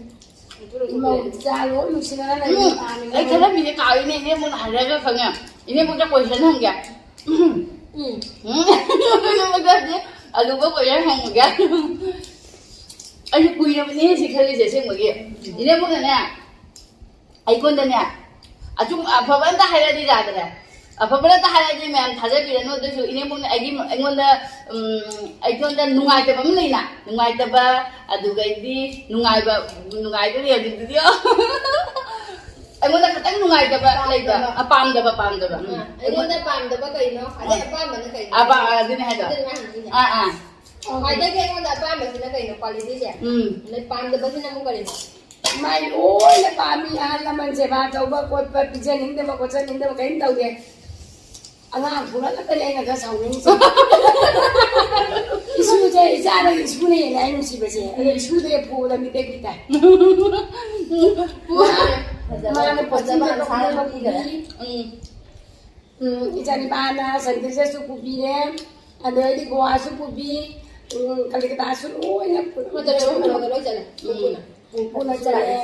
ꯏꯃꯧ ꯏꯆꯥ ꯂꯣꯏ ꯅꯨꯡꯁꯤꯅꯅ ꯂꯩꯃꯤꯟꯅꯕꯅꯤ꯫ ꯎꯝ꯫ ꯑꯩ ꯈꯜꯂꯝꯃꯤꯅꯦ ꯀꯥꯎꯏꯅꯦ, ꯏꯅꯦꯝꯕꯣꯛꯅ ꯍꯥꯏꯔꯒ ꯈꯪꯉꯦ꯫ ꯏꯅꯦꯝꯕꯣꯛꯇ question ꯍꯪꯒꯦ꯫ ꯎꯝ꯫ ꯎꯝ꯫ ꯏꯅꯦꯝꯕꯣꯛꯇꯗꯤ ꯑꯂꯨꯒ ꯀꯣꯏꯔ ꯍꯪꯉꯒꯦ꯫ ꯑꯩꯁꯨ ꯀꯨꯏꯔꯕꯅꯦ ꯁꯤ ꯈꯜꯂꯤꯁꯦ ꯑꯁꯦꯡꯕꯒꯤ꯫ ꯏꯅꯦꯝꯕꯣꯛꯅꯅꯦ, ꯑꯩꯉꯣꯟꯗꯅꯦ, ꯑꯆꯨꯝ ꯑꯐꯕ ꯑꯝꯇ ꯍꯥꯏꯔꯛꯑꯗꯤ ꯌꯥꯗ꯭ꯔꯦ꯫ ꯑꯐꯕ ꯑꯝꯇ ꯍꯥꯏꯔꯛꯑꯗꯤ ꯃꯌꯥꯝ ꯊꯥꯖꯕꯤꯔꯅꯨ꯫ ꯑꯗꯨꯁꯨ ꯏꯅꯦꯝꯕꯣꯛꯅ ꯑꯩꯒꯤ, ꯑꯩꯉꯣꯟꯗ, ꯎꯝ, ꯑꯩꯉꯣꯟꯗ ꯅꯨꯡꯉꯥꯏꯇꯕ ꯑꯃ ꯂꯩꯅ, ꯅꯨꯡꯉꯥꯏꯇꯕ, ꯑꯗꯨꯒꯩꯗꯤ ꯅꯨꯡꯉꯥꯏꯕ, ꯅꯨꯡꯉꯥꯏꯗꯣꯏꯅꯦ ꯍꯧꯖꯤꯛꯇꯨꯗꯤ꯫ ꯑꯩꯉꯣꯟꯗ ꯈꯤꯇꯪ ꯅꯨꯡꯉꯥꯏꯇꯕ ꯂꯩꯕ, ꯑ, ꯄꯥꯝꯗꯕ, ꯄꯥꯝꯗꯕ꯫ ꯎꯝ꯫ ꯑ, ꯑꯩꯉꯣꯟꯗ ꯄꯥꯝꯗꯕ ꯀꯩꯅꯣ? ꯑꯗꯩ ꯑꯄꯥꯝꯕꯅ ꯀꯩꯅꯣ? ꯑꯄꯥ-, ꯑꯗꯨꯅꯦ ꯍꯥꯏꯗꯣ꯫ ꯑꯗꯨꯅꯦ ꯃꯥ ꯍꯪꯉꯤꯁꯦ꯫ ꯑꯥ, ꯑꯥ꯫ ꯈ꯭ꯋꯥꯏꯗꯒꯤ ꯑꯩꯉꯣꯟꯗ ꯑꯄꯥꯝꯕꯁꯤꯅ ꯀꯩꯅꯣ? Qualityꯁꯦ? ꯎꯝ꯫ ꯑꯗꯩ ꯄꯥꯝꯗꯕꯁꯤꯅ ꯑꯃꯨꯛ ꯀꯔꯤꯅꯣ? ꯃꯥꯏ ꯂꯣꯏꯅ ꯄꯥꯝꯃꯤ꯫ ꯑꯍꯜ ꯂꯃꯟ ꯁꯦꯕꯥ ꯇꯧꯕ ꯈꯣꯠꯄ, ꯄꯤꯖꯅꯤꯡꯗꯕ ꯈꯣꯠꯆꯅꯤꯡꯗꯕ ꯀꯔꯤꯝ ꯇꯧꯗꯦ꯫ ꯑꯉꯥꯡ ꯐꯨꯔꯛꯂꯒꯅꯤ ꯑꯩꯅ ꯈꯔ ꯁꯥꯎꯅꯤꯡꯉꯤꯁꯦ꯫ ꯏꯁꯨꯁꯦ, ꯏꯆꯥꯗꯒꯤ ꯏꯁꯨꯅ ꯍꯦꯜꯂꯦ ꯑꯩ ꯅꯨꯡꯁꯤꯕꯁꯦ꯫ ꯑꯗꯣ ꯏꯁꯨꯗꯒꯤ ꯐꯨꯕꯗ ꯃꯤꯇꯩ ꯇꯥꯏ꯫ ꯃꯥꯅ ꯐꯖꯕ ꯄꯣꯠꯆꯩ ꯑꯁꯥꯡꯕ ꯄꯤꯈꯔꯦ꯫ ꯎꯝ꯫ ꯎꯝ, ꯏꯆꯥꯅꯤꯄꯥꯅ ꯁꯟꯗꯦꯁꯁꯨ ꯄꯨꯕꯤꯔꯦ, ꯑꯗꯩꯗꯤ ꯒꯣꯋꯥꯁꯨ ꯄꯨꯕꯤ, ꯎꯝ, ꯀꯂꯤꯀꯇꯥꯁꯨ ꯂꯣꯏꯅ ꯄꯨ-, ꯃꯣꯏ ꯇꯔꯦꯠ ꯄꯨꯟꯅ ꯂꯣꯏ ꯆꯠꯂꯦ꯫ ꯎꯝ, ꯄꯨꯟꯅ꯫ ꯄꯨ-, ꯄꯨꯟꯅ ꯆꯠꯂꯦ꯫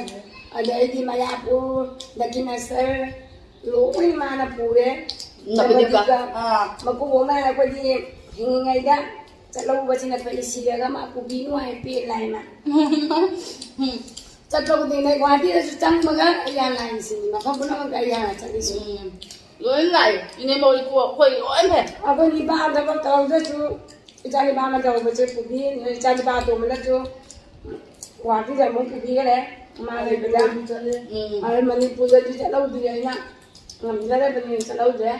ꯑꯗꯩꯗꯤ ꯃꯌꯥꯄꯨꯔ, ꯗꯛꯈꯤꯅꯦꯁꯔ, ꯂꯣꯏꯅ ꯃꯥꯅ ꯄꯨꯔꯦ꯫ ꯅꯕꯗꯤꯞꯀ꯫ ꯑꯗꯨꯒ ꯑꯥ꯫ ꯃꯀꯨꯕꯣꯛꯅ ꯑꯩꯈꯣꯏꯗꯤ ꯍꯤꯡꯉꯤꯉꯩꯗ ꯆꯠꯍꯧꯕꯁꯤꯅ ꯐꯩ, ꯁꯤꯔꯒ ꯃꯥ ꯄꯨꯕꯤꯅꯨ ꯍꯥꯏ, ꯄꯦꯜꯂꯦ ꯍꯥꯏꯅ꯫ ꯎꯝ꯫ ꯆꯠꯄ ꯈꯨꯗꯤꯡꯗ ꯒꯨꯍꯥꯇꯤꯗꯁꯨ ꯆꯪꯕꯒ ꯑꯩ ꯍꯥꯟꯅ ꯂꯥꯛꯏꯁꯤꯅꯤ, ꯃꯐꯝ ꯄꯨꯝꯅꯃꯛꯇ ꯑꯩ ꯍꯥꯟꯅ ꯆꯠꯂꯤꯁꯤ꯫ ꯎꯝ꯫ ꯂꯣꯏ ꯂꯥꯛꯏ꯫ ꯏꯅꯦꯝꯕꯣꯛ ꯏꯀꯨ ꯑꯩꯈꯣꯏ ꯂꯣꯏ ꯐꯩ꯫ ꯑꯩꯈꯣꯏ ꯅꯤꯄꯥ ꯊꯕꯛ ꯇꯧꯔꯒꯁꯨ, ꯏꯆꯥ ꯅꯤꯄꯥ ꯑꯃ ꯇꯧꯕꯁꯦ ꯄꯨꯕꯤ, ꯏꯆꯥ ꯅꯤꯄꯥ ꯑꯇꯣꯝꯕꯅꯁꯨ ꯒꯨꯍꯥꯇꯤꯗ ꯑꯃꯨꯛ ꯄꯨꯕꯤꯈꯔꯦ꯫ ꯃꯥ ꯂꯩꯕꯗ꯫ ꯎꯝ꯫ ꯑꯗꯨ ꯃꯅꯤꯄꯨꯔꯗꯗꯤ ꯆꯠꯍꯧꯗ꯭ꯔꯤ ꯑꯩꯅ꯫ ꯉꯝꯖꯗꯕꯅꯤꯅ ꯆꯠꯍꯧꯗ꯭ꯔꯦ꯫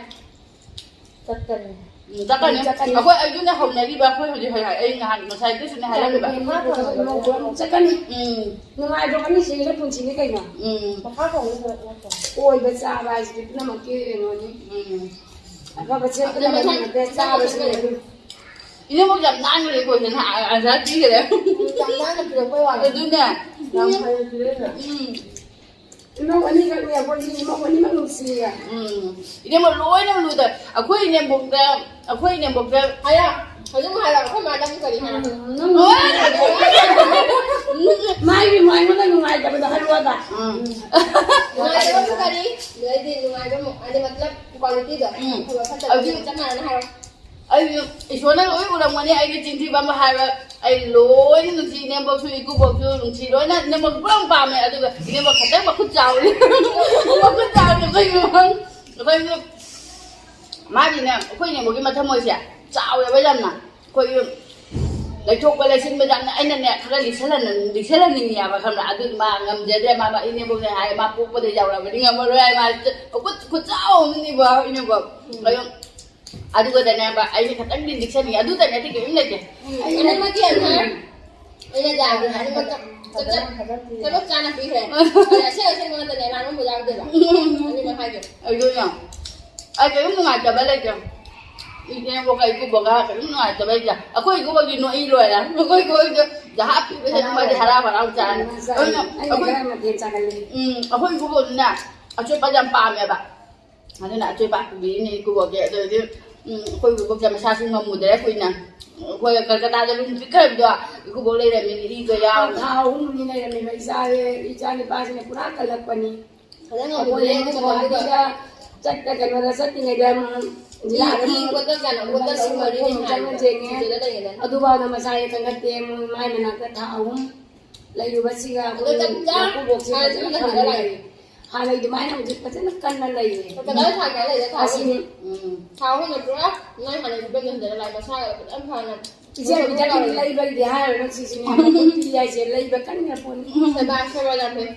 ꯆꯠꯀꯅꯤ꯫ ꯎꯝ, ꯆꯠꯀꯅꯤ꯫ ꯆꯠꯀꯅꯤ꯫ ꯑꯩꯈꯣꯏ ꯑꯗꯨꯅ ꯍꯧꯅꯔꯤꯕ, ꯑꯩꯈꯣꯏ ꯍꯧꯖꯤꯛ ꯍꯧꯖꯤꯛ ꯑꯩ ꯅꯍꯥꯟ ꯉꯁꯥꯏꯗꯨꯁꯨꯅꯦ ꯍꯥꯏꯔꯝꯃꯤꯕ꯫ ꯆꯠꯀꯅꯤ꯫ ꯎꯝ꯫ ꯅꯨꯡꯉꯥꯏꯕ ꯃꯤꯁꯤꯡꯁꯦ ꯄꯨꯟꯁꯤꯅꯤ ꯀꯩꯅꯣ꯫ ꯎꯝ꯫ ꯃꯈꯥ ꯊꯣꯡꯕ ꯅꯠꯇ꯭ꯔꯣ? ꯑꯣꯏꯕ ꯆꯥꯕ ꯍꯥꯏꯁꯤꯗꯤ ꯄꯨꯝꯅꯃꯛꯀꯤ ꯀꯩꯅꯣꯅꯤ꯫ ꯎꯝ꯫ ꯑꯐꯕ ꯁꯦꯠꯄꯅ ꯑꯗꯨꯅ ꯃꯔꯨ ꯃꯊꯪ ꯅꯠꯇꯦ, ꯆꯥꯕꯁꯤꯅ ꯃꯔꯨ꯫ ꯏꯅꯦꯝꯕꯣꯛ ꯌꯥꯝ ꯅꯥꯟꯈ꯭ꯔꯦꯀꯣ, ꯁꯤꯅ ꯑꯟꯁꯔ ꯄꯤꯈ꯭ꯔꯦ꯫ ꯌꯥꯝ ꯅꯥꯟꯅ ꯄꯤꯔꯛꯄꯩ ꯋꯥꯅꯤ꯫ ꯑꯗꯨꯅꯦ꯫ ꯌꯥꯝ ꯐꯩ ꯄꯤꯔꯛꯏꯅꯦ꯫ ꯎꯝ꯫ ꯏꯃꯧ ꯑꯅꯤꯈꯛꯅꯦ ꯑꯩꯈꯣꯏꯒꯤ, ꯏꯃꯧ ꯑꯅꯤꯃꯛ ꯅꯨꯡꯁꯤꯌꯦ꯫ ꯎꯝ꯫ ꯏꯅꯦꯝꯕꯣꯛ ꯂꯣꯏꯅ ꯂꯨꯗ-, ꯑꯩꯈꯣꯏ ꯏꯅꯦꯝꯕꯣꯛꯇ, ꯑꯩꯈꯣꯏ ꯏꯅꯦꯝꯕꯣꯛꯇ ꯍꯥꯏꯔꯣ, ꯍꯧꯖꯤꯛ ꯍꯥꯏꯔꯣ, ꯑꯩꯈꯣꯏ ꯃꯥꯗ ꯑꯃꯨꯛ ꯀꯔꯤ ꯍꯥꯏꯔꯣ? ꯎꯝ, ꯅꯪ ꯍꯣꯏ꯫ ꯃꯥꯒꯤ ꯑꯩꯉꯣꯟꯗ ꯅꯨꯡꯉꯥꯏꯇꯕꯗꯣ ꯍꯥꯏꯔꯛꯑꯣꯕ꯫ ꯎꯝ꯫ ꯅꯨꯡꯉꯥꯏꯇꯕ ꯑꯃꯨꯛ ꯀꯔꯤ? ꯑꯗꯩꯗꯤ ꯅꯨꯡꯉꯥꯏꯕ ꯑꯃꯨꯛ, ꯍꯥꯏꯗꯤ ꯃꯇꯂꯕ qualityꯗꯣ, ꯎꯝ꯫ ꯑꯐꯕ ꯐꯠꯇꯕ ꯍꯧꯖꯤꯛ ꯆꯞ ꯃꯥꯟꯅꯅ ꯍꯥꯏꯔꯣ꯫ ꯑꯩꯁꯨ ꯏꯁꯣꯔꯅ ꯂꯣꯏ ꯎꯔꯝꯒꯅꯤ ꯑꯩꯒꯤ ꯆꯤꯟꯊꯤꯕ ꯑꯃ ꯍꯥꯏꯕ꯫ ꯑꯩ ꯂꯣꯏꯅ ꯅꯨꯡꯁꯤ, ꯏꯅꯦꯝꯕꯣꯛꯁꯨ, ꯏꯀꯨꯕꯣꯛꯁꯨ ꯅꯨꯡꯁꯤ, ꯂꯣꯏꯅ ꯏꯅꯦꯝꯕꯣꯛꯁꯨ ꯄꯨꯔꯥ ꯄꯥꯝꯃꯦ꯫ ꯑꯗꯨꯒ ꯏꯅꯦꯝꯕꯣꯛ ꯈꯛꯇꯪ ꯃꯈꯨꯠ ꯆꯥꯎꯔꯤ꯫ ꯃꯈꯨꯠ ꯆꯥꯎꯔꯤ ꯑꯩꯈꯣꯏ ꯏꯃꯨꯡ꯫ ꯑꯩꯈꯣꯏꯁꯨ ꯃꯥꯒꯤꯅꯦ, ꯑꯩꯈꯣꯏ ꯏꯅꯦꯝꯕꯣꯛꯀꯤ ꯃꯊꯃꯣꯏꯁꯦ ꯆꯥꯎꯋꯦꯕ ꯌꯥꯝꯅ꯫ ꯑꯩꯈꯣꯏꯒꯤ ꯂꯩꯊꯣꯛꯄ ꯂꯩꯁꯤꯟꯕꯁꯦ ꯌꯥꯝꯅ, ꯑꯩꯅꯅꯦ ꯈꯔ ꯂꯤꯛꯁꯜꯍꯟ-, ꯂꯤꯛꯁꯜꯍꯟꯅꯤꯡꯉꯦꯕ, ꯈꯪꯕ꯭ꯔꯥ? ꯑꯗꯨꯗꯤ ꯃꯥ ꯉꯝꯖꯗ꯭ꯔꯦ꯫ ꯃꯥ, ꯃꯥ ꯏꯅꯦꯝꯕꯣꯛꯅꯦ ꯍꯥꯏ, ꯃꯥ ꯄꯣꯛꯄꯗ ꯌꯥꯎꯔꯕꯅꯤ, ꯉꯝꯃꯔꯣꯏ ꯍꯥꯏ꯫ ꯃꯥ ꯈꯨꯠ, ꯈꯨꯠ ꯆꯥꯎ ꯑꯃꯅꯤꯕ ꯏꯅꯦꯝꯕꯣꯛ꯫ ꯑꯗꯨ ꯑꯗꯨꯗꯅꯦꯕ ꯑꯩꯁꯦ ꯈꯇꯪꯗꯤ ꯂꯤꯛꯁꯟꯅꯤꯡꯉꯦ, ꯑꯗꯨꯗꯅꯦ ꯑꯇꯩ ꯀꯔꯤꯝ ꯂꯩꯇꯦ꯫ ꯑꯩ ꯑꯅꯤꯃꯛꯀꯤ answer ꯑꯩꯅ ꯌꯥꯗꯦ, ꯑꯅꯤꯃꯛ ꯆꯞ, ꯆꯞ, ꯆꯞ, ꯊꯕꯛ ꯆꯥꯅ ꯄꯤꯈ꯭ꯔꯦ꯫ ꯑꯗ ꯑꯁꯦꯡ ꯑꯁꯦꯡꯕ ꯉꯥꯛꯇꯅꯦ, ꯑꯔꯥꯟꯕ ꯑꯃ ꯌꯥꯎꯗꯦꯕ꯫ ꯑꯅꯤꯃꯛ ꯍꯥꯏꯒꯦ꯫ ꯑꯗꯨꯅ ꯑꯩ ꯀꯔꯤꯝ ꯅꯨꯡꯉꯥꯏꯇꯕ ꯂꯩꯇꯦ꯫ ꯏꯅꯦꯕꯣꯛꯀ ꯏꯀꯨꯕꯣꯛꯀ ꯀꯔꯤꯝ ꯅꯨꯡꯉꯥꯏꯇꯕ ꯂꯩꯇꯦ꯫ ꯑꯩꯈꯣꯏ ꯏꯀꯨꯕꯣꯛꯀꯤ ꯅꯣꯛꯏ ꯂꯣꯏꯔꯦ꯫ ꯑꯩꯈꯣꯏ ꯏꯀꯨꯕꯣꯛꯇꯣ ꯖꯍꯥ ꯄꯤꯕꯁꯦ ꯑꯗꯨꯝ ꯃꯥꯗꯤ ꯍꯔꯥꯎ ꯍꯔꯥꯎ ꯆꯥꯔꯦ꯫ ꯑꯗꯨꯅ ꯑꯩꯅ ꯑꯩꯈꯣꯏ, ꯈꯔ ꯃꯊꯦꯜ ꯆꯥꯒꯜꯂꯤ꯫ ꯎꯝ, ꯑꯩꯈꯣꯏ ꯏꯀꯨꯕꯣꯛꯇꯨꯅ ꯑꯆꯣꯏꯄ ꯌꯥꯝ ꯄꯥꯝꯃꯦꯕ꯫ ꯑꯗꯨꯅ ꯑꯆꯣꯏꯄ ꯄꯨꯕꯤꯔꯤꯅꯦ ꯏꯀꯨꯕꯣꯛꯀꯤ꯫ ꯑꯗꯨꯗꯤ, ꯎꯝ, ꯑꯩꯈꯣꯏ ꯏꯀꯨꯕꯣꯛꯁꯦ ꯃꯁꯥꯁꯨ ꯉꯝꯃꯨꯗ꯭ꯔꯦ ꯀꯨꯏꯅ꯫ ꯑꯩꯈꯣꯏ ꯀꯜꯀꯇꯥꯗ ꯑꯗꯨꯝ ꯆꯠꯈ꯭ꯔꯕꯗꯣ ꯏꯀꯨꯕꯣꯛ ꯂꯩꯔꯝꯃꯤꯅꯦ, ꯏꯗꯣ ꯌꯥꯎꯔꯒ꯫ ꯊꯥ ꯑꯍꯨꯝꯅꯤ ꯂꯩꯔꯝꯃꯦꯕ ꯏꯆꯥꯁꯦ, ꯏꯆꯥ ꯅꯨꯄꯥꯁꯤꯅ ꯄꯨꯔꯥ ꯀꯜꯂꯛꯄꯅꯤ꯫ ꯐꯖꯅ ꯉꯝꯃꯨꯗ꯭ꯔꯦ ꯑꯩꯈꯣꯏ ꯃꯇꯝꯗꯨꯗ꯫ ꯏꯀꯨꯕꯣꯛꯀꯤꯗ ꯆꯠꯇ ꯀꯩꯅꯣꯗ ꯆꯠꯇ꯭ꯔꯤꯉꯩꯗ, ꯎꯝ, ꯖꯤꯂꯥꯗ ꯏ ꯈꯣꯠꯇ ꯀꯩꯅꯣ ꯈꯣꯠꯇ ꯁꯤ ꯃꯔꯤꯅꯤ ꯍꯥꯏꯕ꯫ ꯆꯪꯉ ꯆꯦꯡꯉꯦ꯫ ꯁꯤꯗ ꯂꯩꯉꯩꯗ꯫ ꯑꯗꯨꯐꯥꯎꯗ ꯃꯁꯥꯁꯦ ꯀꯟꯈꯠꯇꯦ꯫ ꯃꯣꯏ ꯃꯥꯏ ꯃꯅꯥꯛꯇ ꯊꯥ ꯑꯍꯨꯝ ꯂꯩꯔꯨꯕꯁꯤꯒ ꯑꯗꯣ ꯑꯩꯈꯣꯏ ꯆꯞ ꯆꯥ ꯏꯀꯨꯕꯣꯛꯁꯦ ꯍꯥꯟꯅ ꯐꯖꯅ ꯆꯠꯂꯝꯗꯥꯏꯗ ꯐꯅ ꯂꯥꯛꯑꯦ꯫ ꯂꯩꯔꯦ꯫ ꯍꯥꯟꯅꯒꯤ ꯑꯗꯨꯃꯥꯏꯅ ꯍꯧꯖꯤꯛ ꯐꯖꯅ ꯀꯟꯅ ꯂꯩꯔꯦ꯫ ꯀꯗꯥꯏ ꯊꯥ ꯀꯌꯥ ꯂꯩꯔꯦ? ꯊꯥ ꯑꯁꯤꯅꯤ꯫ ꯑꯍꯨꯝ꯫ ꯎꯝ꯫ ꯊꯥ ꯑꯍꯨꯝꯗ ꯄꯨꯔꯥ ꯅꯣꯏ ꯍꯥꯟꯅꯒꯤ ꯐꯤꯕꯝꯗ ꯍꯟꯖꯤꯜꯂ ꯂꯥꯛꯑꯦ, ꯃꯁꯥꯒ ꯐꯖꯅ ꯐꯅ ꯏꯆꯦ ꯕꯤꯇꯥꯃꯤꯟ ꯂꯩꯕꯒꯤꯗꯤ ꯍꯥꯏꯔꯨꯔꯅꯨ, ꯁꯤꯁꯤꯅꯦ ꯃꯈꯨꯠ ꯄꯤ ꯍꯥꯏꯁꯦ ꯂꯩꯕ ꯀꯟꯅ ꯄꯣꯠꯅꯤ꯫ ꯁꯦꯕꯥ, ꯁꯦꯕꯥ ꯌꯥꯝ ꯐꯩ꯫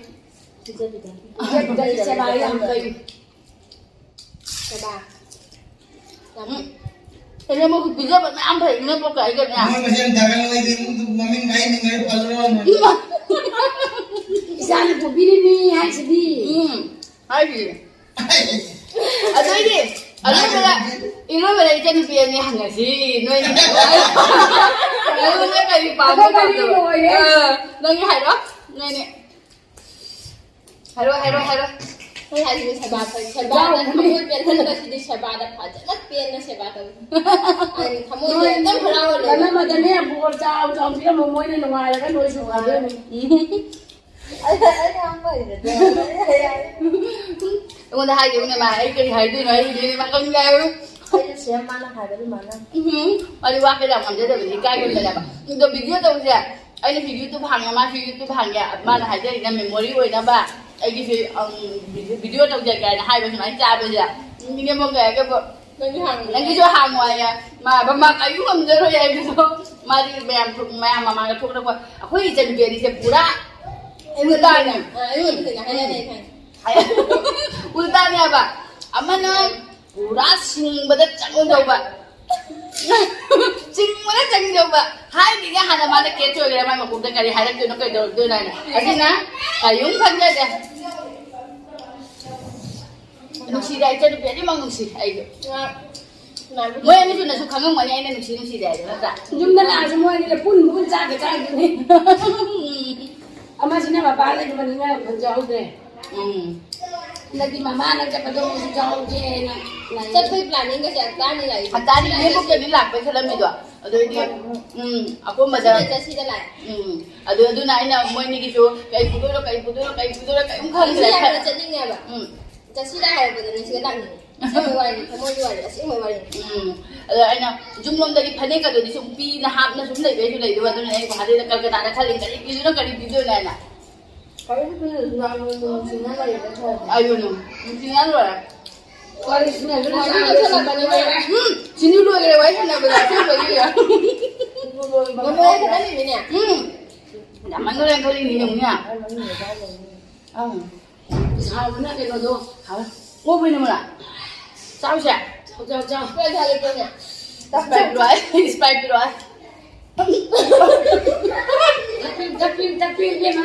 ꯏꯆꯦ ꯕꯤꯇꯥꯃꯤꯟ꯫ ꯏꯆꯦ ꯕꯤꯇꯥꯃꯤꯟ ꯁꯦꯕꯥ ꯌꯥꯝ ꯐꯩ꯫ ꯁꯦꯕꯥ꯫ ꯌꯥꯝ ꯐꯩ꯫ ꯎꯝ꯫ ꯑꯩꯅ ꯃꯈꯨꯠ ꯄꯤꯖꯕ ꯃꯌꯥꯝ ꯐꯩ, ꯏꯅꯦꯝꯕꯣꯛꯀ ꯑꯩꯒꯅꯦ꯫ ꯃꯣꯏ ꯃꯁꯦꯟ ꯊꯥꯒꯠꯂꯛꯑꯗꯤ ꯃꯃꯤꯡ ꯀꯥꯏ ꯃꯤꯡ ꯀꯥꯏ ꯄꯜꯂꯔꯣꯏ꯫ ꯏꯃꯥ꯫ ꯏꯆꯥꯅ ꯄꯣꯛꯄꯤꯔꯤꯅꯤ ꯍꯥꯏꯁꯤꯗꯤ꯫ ꯎꯝ, ꯍꯥꯏꯔꯤꯅꯦ꯫ ꯑꯗꯨꯏꯗꯤ ꯑꯔꯣꯏꯕꯗ, ꯏꯔꯣꯏꯕꯗ ꯏꯆꯟꯅꯨꯄꯤ ꯑꯅꯤ ꯍꯪꯉꯁꯤ, ꯅꯣꯏꯅꯤ꯫ ꯅꯪꯉꯣꯟꯗ ꯀꯔꯤ ꯄꯥꯝꯕ ꯑꯩꯈꯣꯏ ꯃꯔꯤ ꯄꯥꯝꯗꯕ? ꯂꯣꯏꯔꯦ꯫ ꯑ, ꯅꯪꯒꯤ ꯍꯥꯏꯔꯣ, ꯅꯣꯏꯅꯤ꯫ ꯍꯥꯏꯔꯣ, ꯍꯥꯏꯔꯣ, ꯍꯥꯏꯔꯣ꯫ ꯑꯩ ꯍꯥꯏꯁꯤꯅꯦ, ꯁꯦꯕꯥ ꯐꯩ, ꯁꯦꯕꯥꯗ ꯌꯥꯎꯕꯅꯦ꯫ ꯊꯃꯣꯏ ꯄꯦꯟꯍꯟꯕꯁꯤꯗꯤ ꯁꯦꯕꯥꯗ ꯐꯖꯅ ꯄꯦꯟꯅ ꯁꯦꯕꯥ ꯇꯧꯏ꯫ ꯑꯩ ꯊꯃꯣꯏꯁꯦ ꯅꯣꯏ ꯑꯗꯨꯝ ꯍꯔꯥꯎꯍꯜꯂꯦ꯫ ꯅꯝꯃꯗꯅꯦ, ꯕꯣꯔ ꯆꯥꯎ ꯆꯥꯎ ꯄꯤꯔꯝꯃꯣ, ꯃꯣꯏꯅ ꯅꯨꯡꯉꯥꯏꯔꯒ ꯅꯣꯏꯁꯨ ꯐꯗꯣꯏꯅꯤ꯫ ꯑꯩ, ꯑꯩ ꯌꯥꯝ ꯐꯩꯗ꯫ ꯑꯩꯉꯣꯟꯗ ꯍꯥꯏꯈꯤꯕꯅꯦ ꯃꯥ, ꯑꯩ ꯀꯔꯤ ꯍꯥꯏꯗꯣꯏꯅꯣ, ꯑꯩ ꯍꯧꯖꯤꯛ ꯃꯥ ꯈꯪꯗꯦ ꯍꯥꯏꯕ꯫ ꯑꯩꯁꯨ ꯁꯦꯝ ꯃꯥꯅ ꯍꯥꯏꯕ ꯑꯗꯨꯃꯥꯏꯅ꯫ ꯎꯝ, ꯋꯥꯔꯤ ꯋꯥ ꯀꯩꯗ ꯉꯝꯖꯗꯕꯅꯤ, ꯏꯀꯥꯏꯒꯟꯕꯅꯦꯕ꯫ ꯑꯗꯣ ꯚꯤꯗꯤꯑꯣ ꯇꯧꯁꯦ, ꯑꯩꯅ ꯚꯤꯗꯤꯑꯣ ꯇꯨꯕ ꯍꯥꯡꯉꯦ, ꯃꯥꯁꯨ ꯌꯨꯇꯨꯕ ꯍꯥꯡꯉꯦ, ꯃꯥꯅ ꯍꯥꯏꯖꯔꯤꯅ ꯃꯦꯃꯣꯔꯤ ꯑꯣꯏꯅꯕ꯫ ꯑꯩꯒꯤꯁꯨ, ꯎꯝ, ꯚꯤꯗꯤꯑꯣ ꯇꯧꯖꯒꯦ ꯍꯥꯏꯅ ꯍꯥꯏꯕ ꯁꯨꯃꯥꯏꯅ ꯆꯥꯕꯁꯦ꯫ ꯃꯤꯅꯦ ꯃꯣ ꯀꯩ ꯍꯥꯏꯒꯦꯕꯨ, ꯅꯪꯁꯨ ꯍꯥꯡꯉꯣ꯫ ꯅꯪꯒꯤꯁꯨ ꯍꯥꯡꯉꯣ ꯍꯥꯏꯌꯦ꯫ ꯃꯥ ꯃꯃꯥ ꯀꯔꯤꯝ ꯉꯝꯖꯔꯣꯏ ꯍꯥꯏꯕꯗꯣ꯫ ꯃꯥꯗꯤ ꯃꯌꯥꯝ ꯊꯣꯛ-, ꯃꯌꯥꯝ ꯃꯃꯥꯡꯗ ꯊꯣꯛꯂꯛꯄ꯫ ꯑꯩꯈꯣꯏ ꯏꯆꯟꯅꯨꯄꯤ ꯑꯅꯤꯁꯦ ꯄꯨꯔꯥ ꯎꯜꯇꯥꯅꯦ꯫ ꯑ, ꯑꯩꯉꯣꯟꯗ ꯀꯩꯅꯣ ꯍꯥꯏꯅꯗꯦ ꯈꯪꯉꯦ꯫ ꯎꯜꯇꯥꯅꯦ ꯍꯥꯏꯕ꯫ ꯑꯃꯅ ꯄꯨꯔꯥ ꯁꯤꯡꯕꯗ ꯆꯪꯗꯧꯕ꯫ ꯆꯤꯡꯕꯗ ꯆꯪꯗꯧꯕ꯫ ꯍꯥꯏꯗꯤꯒ ꯍꯥꯟꯅ ꯃꯥꯅ ꯀꯦꯠ ꯑꯣꯏꯒꯦꯔꯥ, ꯃꯥꯏ ꯃꯀꯣꯛꯇ ꯀꯔꯤ ꯍꯥꯏꯔꯛꯇꯣꯏꯅꯣ, ꯀꯩꯗꯧꯔꯛꯇꯣꯏꯅꯣ ꯍꯥꯏꯅ꯫ ꯑꯁꯤꯅ ꯀꯔꯤꯝ ꯈꯟꯖꯗꯦ꯫ ꯅꯨꯡꯁꯤꯗ, ꯏꯆꯟꯅꯨꯄꯤ ꯑꯅꯤꯃꯛ ꯅꯨꯡꯁꯤ ꯑꯩꯁꯨ꯫ ꯃꯣꯏ ꯑꯅꯤꯁꯨꯅꯁꯨ ꯈꯪꯉꯝꯒꯅꯤ ꯑꯩꯅ ꯅꯨꯡꯁꯤ ꯅꯨꯡꯁꯤꯗꯦ ꯍꯥꯏꯗꯣ, ꯅꯠꯇ꯭ꯔꯥ? ꯌꯨꯝꯗ ꯂꯥꯛꯑꯁꯨ ꯃꯣꯏ ꯑꯅꯤꯅ ꯄꯨꯟ ꯄꯨꯟ ꯆꯥꯒ ꯆꯥꯈꯤꯕꯅꯤ꯫ ꯑꯃꯁꯤꯅ ꯃꯄꯥꯟ ꯂꯩꯕꯅꯤꯅ ꯐꯪꯖꯍꯧꯗ꯭ꯔꯦ꯫ ꯎꯝ꯫ ꯍꯟꯗꯛꯇꯤ ꯃꯃꯥꯅ ꯆꯠꯄꯗꯣ ꯑꯃꯨꯛꯁꯨ ꯌꯥꯎꯒꯦꯅ ꯂꯩ꯫ ꯆꯠꯄꯩ planning ꯒꯁꯦ ꯌꯥꯝ ꯇꯥꯅꯤ ꯂꯥꯛꯏꯁꯦ꯫ ꯍꯟꯇꯥꯅꯤ ꯏꯅꯦꯝꯕꯣꯛꯇꯗꯤ ꯂꯥꯛꯄꯩ ꯈꯜꯂꯝꯃꯤꯗꯣ꯫ ꯑꯗꯨ ꯑꯣꯏꯗꯤ, ꯎꯝ, ꯑꯀꯣꯝꯕꯗ꯫ ꯁꯤꯗ ꯆꯠꯁꯤꯗ ꯂꯥꯛꯑꯦ꯫ ꯎꯝ꯫ ꯑꯗꯨ, ꯑꯗꯨꯅ ꯑꯩꯅ ꯃꯣꯏꯅꯤꯒꯤꯁꯨ ꯀꯩ ꯄꯨꯗꯣꯏꯅꯣ, ꯀꯩ ꯄꯨꯗꯣꯏꯅꯣ, ꯀꯩ ꯄꯨꯗꯣꯏꯅꯣ ꯀꯩꯝ ꯈꯪꯗ꯭ꯔꯦ꯫ ꯁꯤꯗ ꯌꯥꯝꯅ ꯆꯠꯅꯤꯡꯉꯦꯕ꯫ ꯎꯝ꯫ ꯆꯠꯁꯤꯗ ꯍꯥꯏꯔꯛꯄꯗꯅꯦ ꯁꯤꯗ ꯂꯥꯛꯅꯤꯡꯉꯦ꯫ ꯑꯁꯦꯡꯕꯩ ꯋꯥꯔꯤꯅꯤ, ꯊꯃꯣꯏꯒꯤ ꯋꯥꯔꯤ, ꯑꯁꯦꯡꯕꯩ ꯋꯥꯔꯤꯅꯤ꯫ ꯎꯝ꯫ ꯑꯗꯣ ꯑꯩꯅ ꯌꯨꯝꯂꯣꯝꯗꯒꯤ ꯐꯅꯦꯛꯀꯗꯨꯗꯤ ꯁꯨꯝ ꯄꯤꯅ ꯍꯥꯞꯅ ꯁꯨꯝ ꯂꯩꯕꯩꯁꯨ ꯂꯩꯗꯕ, ꯑꯗꯨꯅ ꯑꯩ ꯒꯨꯍꯥꯇꯤꯗ ꯀꯜꯀꯇꯥꯗ ꯈꯜꯂꯤ, ꯀꯔꯤ ꯄꯤꯗꯣꯏꯅꯣ, ꯀꯔꯤ ꯄꯤꯗꯣꯏꯅꯣ ꯍꯥꯏꯅ꯫ ꯀꯔꯤꯁꯨ ꯄꯤꯔꯣꯏ, ꯌꯥꯝꯅ ꯅꯨꯡꯁꯤꯅ ꯂꯩꯔꯦ ꯈꯔꯗꯤ꯫ ꯑꯗꯨꯅ ꯅꯨꯡꯁꯤꯅ ꯂꯣꯏꯔꯦ꯫ ꯋꯥꯔꯤꯁꯤꯅ ꯑꯗꯨꯝ ꯃꯣꯏꯁꯨ ꯁꯥꯟꯅꯔꯦ꯫ ꯂꯣꯏꯁꯜꯂꯛꯄꯅꯤ ꯋꯥꯔꯤ꯫ ꯎꯝ, ꯁꯤꯅꯤ ꯂꯣꯏꯈ꯭ꯔꯦ ꯋꯥꯔꯤ ꯁꯥꯟꯅꯕꯗ ꯑꯁꯦꯡꯕꯒꯤ꯫ ꯃꯃꯣ ꯈꯛꯇꯅꯤꯅꯦ꯫ ꯎꯝ, ꯌꯥꯝꯃꯟꯈ꯭ꯔꯦ ꯈꯜꯂꯤꯅꯤ ꯌꯦꯡꯉꯨꯅꯦ꯫ ꯑꯪ꯫ ꯍꯥꯎꯕꯅ ꯀꯩꯅꯣꯗꯣ꯫ ꯍꯥꯎꯋꯦ꯫ ꯑꯣꯛ ꯑꯣꯏꯅ ꯃꯔꯥ꯫ ꯆꯥꯎꯁꯦ꯫ ꯆꯥꯎ, ꯆꯥꯎ, ꯆꯥꯎ꯫ ꯀꯩ ꯊꯥꯒꯦ ꯇꯧꯅꯦ? Sprite ꯄꯤꯔꯛꯑꯣ꯫ Sprite ꯄꯤꯔꯛꯑꯣ꯫ ꯇꯛꯄꯤꯌꯨ, ꯇꯛꯄꯤꯌꯨ, ꯇꯛꯄꯤꯌꯨ, ꯏꯕꯦꯝꯃ꯫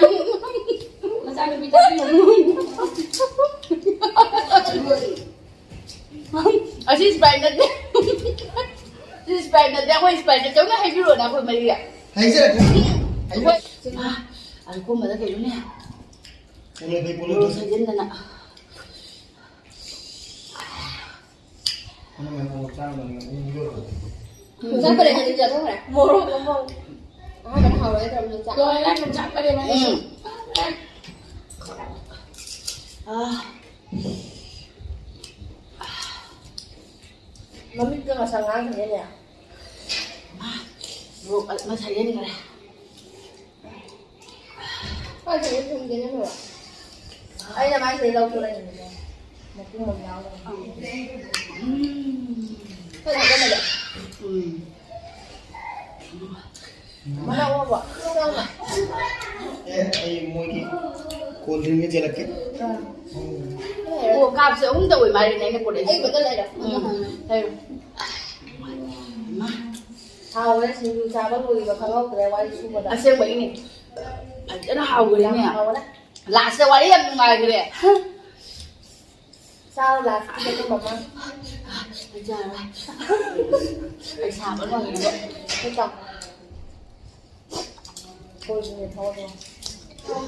ꯃꯆꯥꯅꯨꯄꯤ ꯇꯛꯄꯤꯌꯨ꯫ ꯑꯁꯤ Sprite ꯅꯠꯇꯦ꯫ ꯁꯤ Sprite ꯅꯠꯇꯦ, ꯑꯩꯈꯣꯏ Sprite ꯅꯠꯇꯦ꯫ ꯑꯃꯨꯛ ꯍꯩꯕꯤꯔꯛꯑꯣꯅꯦ, ꯑꯩꯈꯣꯏ ꯃꯔꯤꯒ꯫ ꯍꯩꯖꯔꯛꯀꯦ꯫ ꯑꯩꯈꯣꯏ, ꯍꯩꯖꯔꯛꯀꯦ꯫ ꯑꯥ, ꯑꯗꯨ ꯀꯨꯝꯕꯗ ꯀꯩꯅꯣꯅꯦ꯫ ꯄꯣꯂꯣ ꯐꯩ, ꯄꯣꯂꯣ ꯐꯩ꯫ ꯁꯤꯖꯤꯟꯗꯅ꯫ ꯆꯥꯛ ꯄꯔꯦꯡ ꯑꯅꯤ ꯆꯥꯊꯣꯛꯈ꯭ꯔꯦ꯫ ꯃꯣꯔꯣꯛ ꯑꯃ꯫ ꯑꯍꯥꯟꯕꯗ ꯍꯥꯎꯔꯦ ꯇꯧꯔꯝꯃꯤ ꯆꯥꯛ꯫ ꯂꯣꯏꯔꯦ, ꯆꯥꯛ ꯄꯔꯦꯡ ꯑꯅꯤ꯫ ꯎꯝ꯫ ꯑꯥ꯫ ꯃꯃꯤꯠꯇ ꯉꯁꯪ ꯉꯥꯡꯈ꯭ꯔꯦꯅꯦ꯫ ꯃꯥ, ꯃꯣꯔꯣꯛ ꯉꯁꯥꯏ ꯍꯦꯟꯈ꯭ꯔꯦ꯫ ꯀꯥꯏꯗꯒꯤ ꯊꯨꯝꯗꯦꯅꯦ ꯃꯣꯔꯣꯛ? ꯑꯩꯅ ꯃꯥꯏꯁꯦ ꯂꯧꯊꯣꯔꯛꯏꯅꯦ꯫ ꯃꯄꯨꯝ ꯑꯃ ꯌꯥꯎꯔꯒ꯫ ꯎꯝ꯫ ꯀꯩꯅꯣ ꯀꯩꯅꯣꯗꯣ? ꯎꯝ꯫ ꯃꯅꯥ ꯑꯣꯛꯑꯕꯣ? ꯁꯣꯝꯗ꯫ ꯑꯦ, ꯑꯩ ꯃꯣꯏꯒꯤ cold drink ꯆꯦꯜꯂꯛꯀꯦ꯫ ꯑꯣ, ꯀꯥꯞꯁꯦ ꯑꯍꯨꯝꯗ ꯑꯣꯏ ꯃꯥꯜꯂꯦꯅꯦ ꯑꯩꯅ ꯄꯨꯔꯛꯏꯁꯦ꯫ ꯑꯩ ꯕꯣꯇꯜ ꯂꯩꯔꯦ꯫ ꯎꯝ, ꯂꯩꯔꯣ꯫ ꯍꯥꯎꯔꯦ, ꯁꯤꯡꯖꯨ ꯆꯥꯕ ꯂꯣꯏꯈꯤꯕ ꯈꯪꯍꯧꯗ꯭ꯔꯦ ꯋꯥꯔꯤ ꯁꯨꯕꯗ꯫ ꯑꯁꯦꯡꯕꯒꯤꯅꯦ꯫ ꯐꯖꯅ ꯍꯥꯎꯈ꯭ꯔꯦꯅꯦ꯫ ꯌꯥꯝ ꯍꯥꯎꯔꯦ꯫ Last ꯋꯥꯔꯤ ꯌꯥꯝ ꯅꯨꯡꯉꯥꯏꯈ꯭ꯔꯦ꯫ ꯆꯥꯔꯣ, last ꯀꯤꯗꯣ ꯃꯃꯥ꯫ ꯑꯩ ꯆꯥꯔꯣꯏ꯫ ꯑꯩ ꯁꯥꯕ ꯂꯣꯏꯔꯦꯕ꯫ ꯍꯦꯛꯇ꯫ ꯀꯣꯏꯕꯅꯦ ꯊꯣꯛꯑꯣ꯫ ꯎꯝ꯫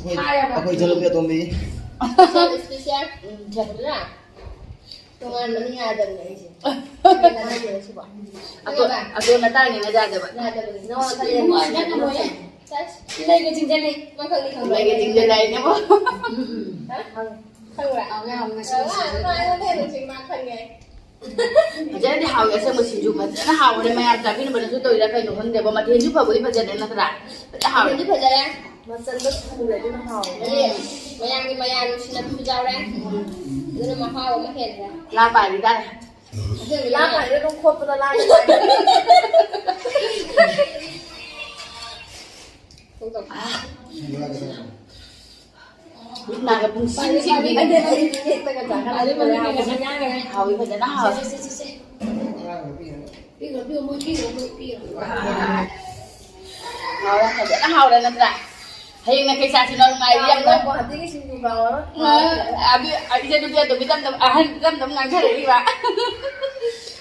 ꯑꯩꯈꯣꯏ, ꯑꯩꯈꯣꯏ ꯏꯆꯟꯅꯨꯄꯤ ꯑꯇꯣꯝꯕꯤ꯫ Special, special꯫ ꯎꯝ, ꯁꯦ꯫ ꯑꯗꯨꯅ ꯇꯣꯉꯥꯟꯕꯅꯤ ꯌꯥꯗꯕꯅꯦ ꯑꯩꯁꯦ꯫ ꯑꯩꯅ ꯍꯥꯏꯗꯣꯏꯅꯦ ꯁꯤꯕꯣ꯫ ꯑꯇꯣ-, ꯑꯇꯣꯟ ꯑꯇꯥꯡꯅꯤꯅ ꯌꯥꯗꯕ꯫ ꯌꯥꯗꯕꯅꯤ꯫ ꯅꯉꯣꯟꯗ ꯈꯔ ꯌꯦꯡꯉꯣ꯫ ꯂꯩꯒ ꯆꯤꯡꯁꯤꯜꯂꯦ꯫ ꯃꯈꯜꯗꯤ ꯈꯪꯕ꯭ꯔꯥ? ꯂꯩꯒ ꯆꯤꯡꯁꯤꯜꯂꯦ ꯍꯥꯏꯅꯦꯕꯣ꯫ ꯎꯝ, ꯎꯝ꯫ ꯍꯥ? ꯈꯪꯕ꯭ꯔꯥ? ꯍꯥꯎꯋꯦ, ꯍꯥꯎꯋꯦ, ꯉꯁꯤ ꯑ, ꯃꯥ, ꯃꯥ ꯑꯩꯉꯣꯟꯗ ꯍꯦꯟꯅ ꯆꯤꯡ ꯃꯥ ꯈꯪꯉꯦ꯫ ꯐꯖꯅꯗꯤ ꯍꯥꯎꯋꯦ ꯑꯁꯦꯡꯕ ꯁꯤꯡꯖꯨ ꯐꯖꯅ ꯍꯥꯎꯕꯅꯦ꯫ ꯃꯌꯥꯝ ꯆꯥꯕꯤꯅꯕꯅꯁꯨ ꯇꯧꯔꯤꯔꯥ ꯀꯩꯅꯣ ꯈꯪꯗꯦꯕ꯫ ꯃꯊꯦꯜꯁꯨ ꯐꯕꯨꯗꯤ ꯐꯖꯅ ꯅꯠꯇ꯭ꯔꯥ? ꯐꯖꯅ ꯍꯥꯎꯋꯦ꯫ ꯃꯊꯦꯜꯁꯨ ꯐꯖꯔꯦ꯫ ꯃꯆꯜꯗꯣ ꯁꯨꯔꯦ ꯑꯗꯨꯅ ꯍꯥꯎꯋꯦ꯫ ꯑꯗꯨꯗꯤ ꯃꯌꯥꯝꯒꯤ ꯃꯌꯥ ꯅꯨꯡꯁꯤꯅꯕꯁꯨ ꯌꯥꯎꯔꯦ꯫ ꯑꯗꯨꯅ ꯃꯍꯥꯎ ꯑꯃ ꯍꯦꯟꯈ꯭ꯔꯦ꯫ ꯂꯥ ꯄꯥꯏꯔꯤ ꯇꯥꯔꯦ꯫ ꯑꯗꯨꯅ ꯂꯥ ꯄꯥꯏꯔꯤ ꯑꯗꯨꯝ ꯈꯣꯠꯄꯗ ꯂꯥ ꯄꯥꯏꯔꯤ꯫ ꯃꯤꯠ ꯅꯥꯒ ꯄꯨꯡꯁꯤꯡ ꯁꯤꯡꯕꯤ꯫ ꯍꯥꯎꯋꯤ, ꯐꯖꯅ ꯍꯥꯎꯋꯤ꯫ ꯄꯤꯈ꯭ꯔꯣ, ꯄꯤꯈ꯭ꯔꯣ, ꯃꯣꯏ ꯄꯤꯈ꯭ꯔꯣ, ꯃꯣꯏ ꯄꯤꯈ꯭ꯔꯣ꯫ ꯍꯥꯎꯔꯦ, ꯐꯖꯅ ꯍꯥꯎꯔꯦ ꯅꯠꯇ꯭ꯔꯥ? ꯍꯌꯦꯡꯅ ꯀꯩ ꯆꯥꯁꯤꯅꯣ? ꯅꯨꯡꯉꯥꯏꯔꯤ ꯌꯥꯝꯅ꯫ ꯒꯨꯋꯥꯍꯥꯇꯤꯒꯤ ꯁꯤꯡꯖꯨ ꯀꯥꯎꯔꯔꯣꯏ꯫ ꯑ, ꯑꯗꯨ, ꯏꯆꯦ ꯅꯨꯄꯤ ꯑꯇꯣꯝꯕꯤ ꯇꯝ ꯇꯝ, ꯑꯍꯟ ꯇꯝ ꯇꯝ ꯉꯥꯡꯊꯔꯛꯏꯕ꯫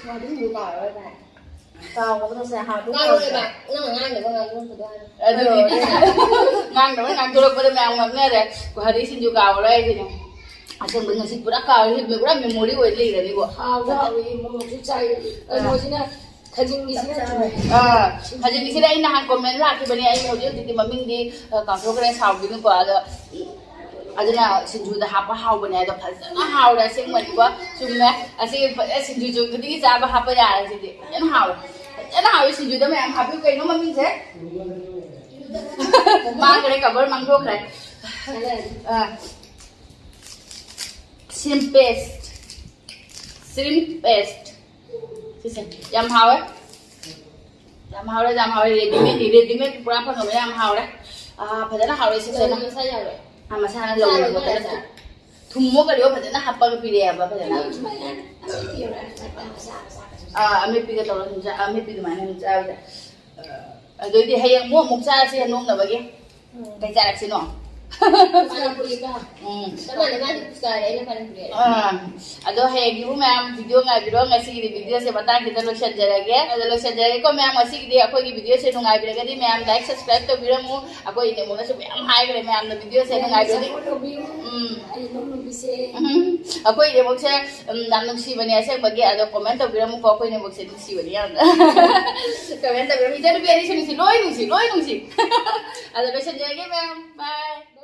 ꯒꯨꯋꯥꯍꯥꯇꯤ ꯁꯤꯡꯖꯨ ꯀꯥꯎꯔꯔꯣꯏ ꯀꯥꯏ꯫ ꯀꯥꯎꯒꯗ꯭ꯔꯣꯁꯦ? ꯍꯥꯎꯗꯤ ꯀꯥꯎꯔꯣꯏꯕ꯫ ꯍꯥꯎꯇꯦ꯫ ꯅꯪꯅ ꯉꯥꯡꯗꯕ ꯉꯥꯡꯊꯣꯔꯛꯄꯗꯣ ꯍꯥꯏꯔꯣ꯫ ꯑꯗꯨꯅꯤ꯫ ꯉꯥꯡꯗꯕ ꯉꯥꯡꯊꯣꯔꯛꯄꯗ ꯃꯌꯥꯝ ꯉꯛꯅꯔꯦ꯫ ꯒꯨꯋꯥꯍꯥꯇꯤ ꯁꯤꯡꯖꯨ ꯀꯥꯎꯔꯔꯣꯏ ꯍꯥꯏꯁꯤꯅꯦ꯫ ꯑꯁꯦꯡꯕ ꯉꯁꯤ ꯄꯨꯔꯥ ꯀꯥꯎꯔꯦ꯫ ꯄꯨꯔꯥ memory ꯑꯣꯏ ꯂꯩꯔꯅꯤꯀꯣ꯫ ꯍꯥꯎꯁꯨ ꯍꯥꯎꯋꯤ, ꯃꯣꯔꯣꯛꯁꯨ ꯆꯥꯏ꯫ ꯑꯥ꯫ ꯀꯩꯅꯣꯁꯤꯅ ꯈꯖꯤꯡꯒꯤꯁꯤꯅ ꯆꯞ ꯆꯥꯔꯦ꯫ ꯑꯥ, ꯈꯖꯤꯡꯒꯤꯁꯤꯗ ꯑꯩ ꯅꯍꯥꯟ comment ꯂꯥꯛꯈꯤꯕꯅꯦ, ꯑꯩ ꯍꯧꯖꯤꯛ ꯍꯧꯖꯤꯛꯇꯤ ꯃꯃꯤꯡꯗꯤ, ꯑ, ꯀꯥꯎꯊꯣꯛꯈ꯭ꯔꯦ, ꯁꯥꯎꯈꯤꯅꯨꯀꯣ꯫ ꯑꯗꯣ, ꯎꯝ, ꯑꯗꯨꯅ ꯁꯤꯡꯖꯨꯗ ꯍꯥꯞꯄ ꯍꯥꯎꯕꯅꯦ꯫ ꯑꯗꯣ ꯐꯖꯅ ꯍꯥꯎꯔꯦ ꯑꯁꯦꯡꯕꯅꯤꯀꯣ꯫ ꯆꯨꯝꯃꯦ꯫ ꯑꯁꯤ ꯁꯤꯡꯖꯨ ꯆꯨ ꯈꯨꯗꯤꯡꯒꯤ ꯆꯥꯕ ꯍꯥꯞꯄ ꯌꯥꯔꯦ ꯁꯤꯗꯤ꯫ ꯐꯖꯅ ꯍꯥꯎꯔꯦ꯫ ꯐꯖꯅ ꯍꯥꯎꯔꯦ꯫ ꯁꯤꯡꯖꯨꯗ ꯃꯌꯥꯝ ꯍꯥꯞꯄꯤꯌꯨ꯫ ꯀꯩꯅꯣ ꯃꯃꯤꯡꯁꯦ? ꯃꯥꯡꯈ꯭ꯔꯦ, cover ꯃꯥꯡꯊꯣꯛꯈ꯭ꯔꯦ꯫ ꯑꯥ꯫ Shrimp paste꯫ Shrimp paste꯫ ꯁꯤꯁꯦ ꯌꯥꯝ ꯍꯥꯎꯋꯦ꯫ ꯌꯥꯝ ꯍꯥꯎꯔꯦ, ꯌꯥꯝ ꯍꯥꯎꯔꯦ꯫ Readymade, readymade ꯄꯨꯔꯥ ꯐꯪꯉꯕꯅꯤꯅ ꯌꯥꯝ ꯍꯥꯎꯔꯦ꯫ ꯑꯥ, ꯐꯖꯅ ꯍꯥꯎꯔꯦ ꯁꯤꯁꯦ꯫ ꯂꯧꯔꯤ ꯃꯁꯥ ꯌꯥꯎꯔꯦ꯫ ꯑꯥ, ꯃꯁꯥꯅ ꯂꯧꯔꯦ꯫ ꯃꯁꯥꯅ ꯐꯖꯅ ꯂꯧꯔꯦ꯫ ꯊꯨꯝꯃꯣ ꯀꯔꯤꯌꯣ ꯐꯖꯅ ꯍꯥꯞꯄꯒ ꯄꯤꯔꯛꯑꯦꯕ ꯐꯖꯅ꯫ ꯑꯗꯨꯝ ꯁꯨꯃꯥꯏꯅ ꯑꯃꯦꯠꯄꯤ ꯌꯧꯔꯛꯑꯦ꯫ ꯃꯁꯥ, ꯃꯁꯥ, ꯃꯁꯥ꯫ ꯑꯥ, ꯑꯃꯦꯠꯄꯤꯒ ꯇꯧꯔꯒ ꯑꯗꯨꯝ ꯆꯥ-, ꯑꯃꯦꯠꯄꯤ ꯑꯗꯨꯃꯥꯏꯅ ꯑꯗꯨꯝ ꯆꯥꯕꯗ꯫ ꯑꯗꯨꯑꯣꯏꯗꯤ ꯍꯌꯦꯡ ꯑꯃꯨꯛ, ꯑꯃꯨꯛ ꯆꯥꯔꯁꯤ ꯅꯣꯛꯅꯕꯒꯤ꯫ ꯎꯝ꯫ ꯀꯩ ꯆꯥꯔꯛꯁꯤꯅꯣ? ꯄꯥꯅꯤꯄꯨꯔꯤꯒ꯫ ꯎꯝ꯫ ꯆꯞ ꯃꯥꯟꯅꯩ, ꯃꯥꯗꯤ ꯄꯨꯁꯀꯥꯔꯦ, ꯑꯩꯅ ꯄꯥꯅꯤꯄꯨꯔꯤ꯫ ꯑꯥ꯫ ꯑꯗꯣ ꯍꯌꯦꯡꯒꯤꯕꯨ ꯃꯌꯥꯝ video ꯉꯥꯏꯕꯤꯔꯣ꯫ ꯉꯁꯤꯒꯤꯗꯤ videoꯁꯦ ꯃꯇꯥꯡꯁꯤꯗ ꯂꯣꯏꯁꯤꯟꯖꯔꯒꯦ꯫ ꯑꯗꯣ ꯂꯣꯏꯁꯤꯟꯖꯔꯒꯦꯀꯣ ꯃꯌꯥꯝ꯫ ꯉꯁꯤꯒꯤꯗꯤ ꯑꯩꯈꯣꯏꯒꯤ videoꯁꯦ ꯅꯨꯡꯉꯥꯏꯕꯤꯔꯒꯗꯤ ꯃꯌꯥꯝ like, subscribe ꯇꯧꯕꯤꯔꯝꯃꯨ꯫ ꯑꯩꯈꯣꯏ ꯏꯅꯦꯃꯣꯅꯁꯨ ꯃꯌꯥꯝ ꯍꯥꯏꯈ꯭ꯔꯦ, ꯃꯌꯥꯝꯅ videoꯁꯦ ꯅꯨꯡꯉꯥꯏꯕꯤꯔꯗꯤ꯫ Support ꯇꯧꯕꯤꯌꯨ꯫ ꯎꯝ꯫ ꯑꯩ ꯏꯅꯦꯃꯣ ꯅꯨꯡꯁꯤꯁꯦ꯫ ꯎꯝ꯫ ꯑꯩꯈꯣꯏ ꯏꯅꯦꯃꯣꯁꯦ, ꯎꯝ, ꯌꯥꯝ ꯅꯨꯡꯁꯤꯕꯅꯦ ꯑꯁꯦꯡꯕꯒꯤ꯫ ꯑꯗꯣ comment ꯇꯧꯕꯤꯔꯝꯃꯨꯀꯣ, ꯑꯩꯈꯣꯏ ꯏꯅꯦꯃꯣꯁꯦ ꯅꯨꯡꯁꯤꯕꯅꯦ ꯌꯥꯝꯅ꯫ Comment ꯇꯧꯕꯤꯔꯝꯃꯨ꯫ ꯏꯆꯟꯅꯨꯄꯤ ꯑꯅꯤꯁꯨ ꯅꯨꯡꯁꯤ, ꯂꯣꯏ ꯅꯨꯡꯁꯤ, ꯂꯣꯏ ꯅꯨꯡꯁꯤ꯫ ꯑꯗꯣ ꯂꯣꯏꯁꯤꯟꯖꯔꯒꯦ ꯃꯌꯥꯝ꯫ Bye꯫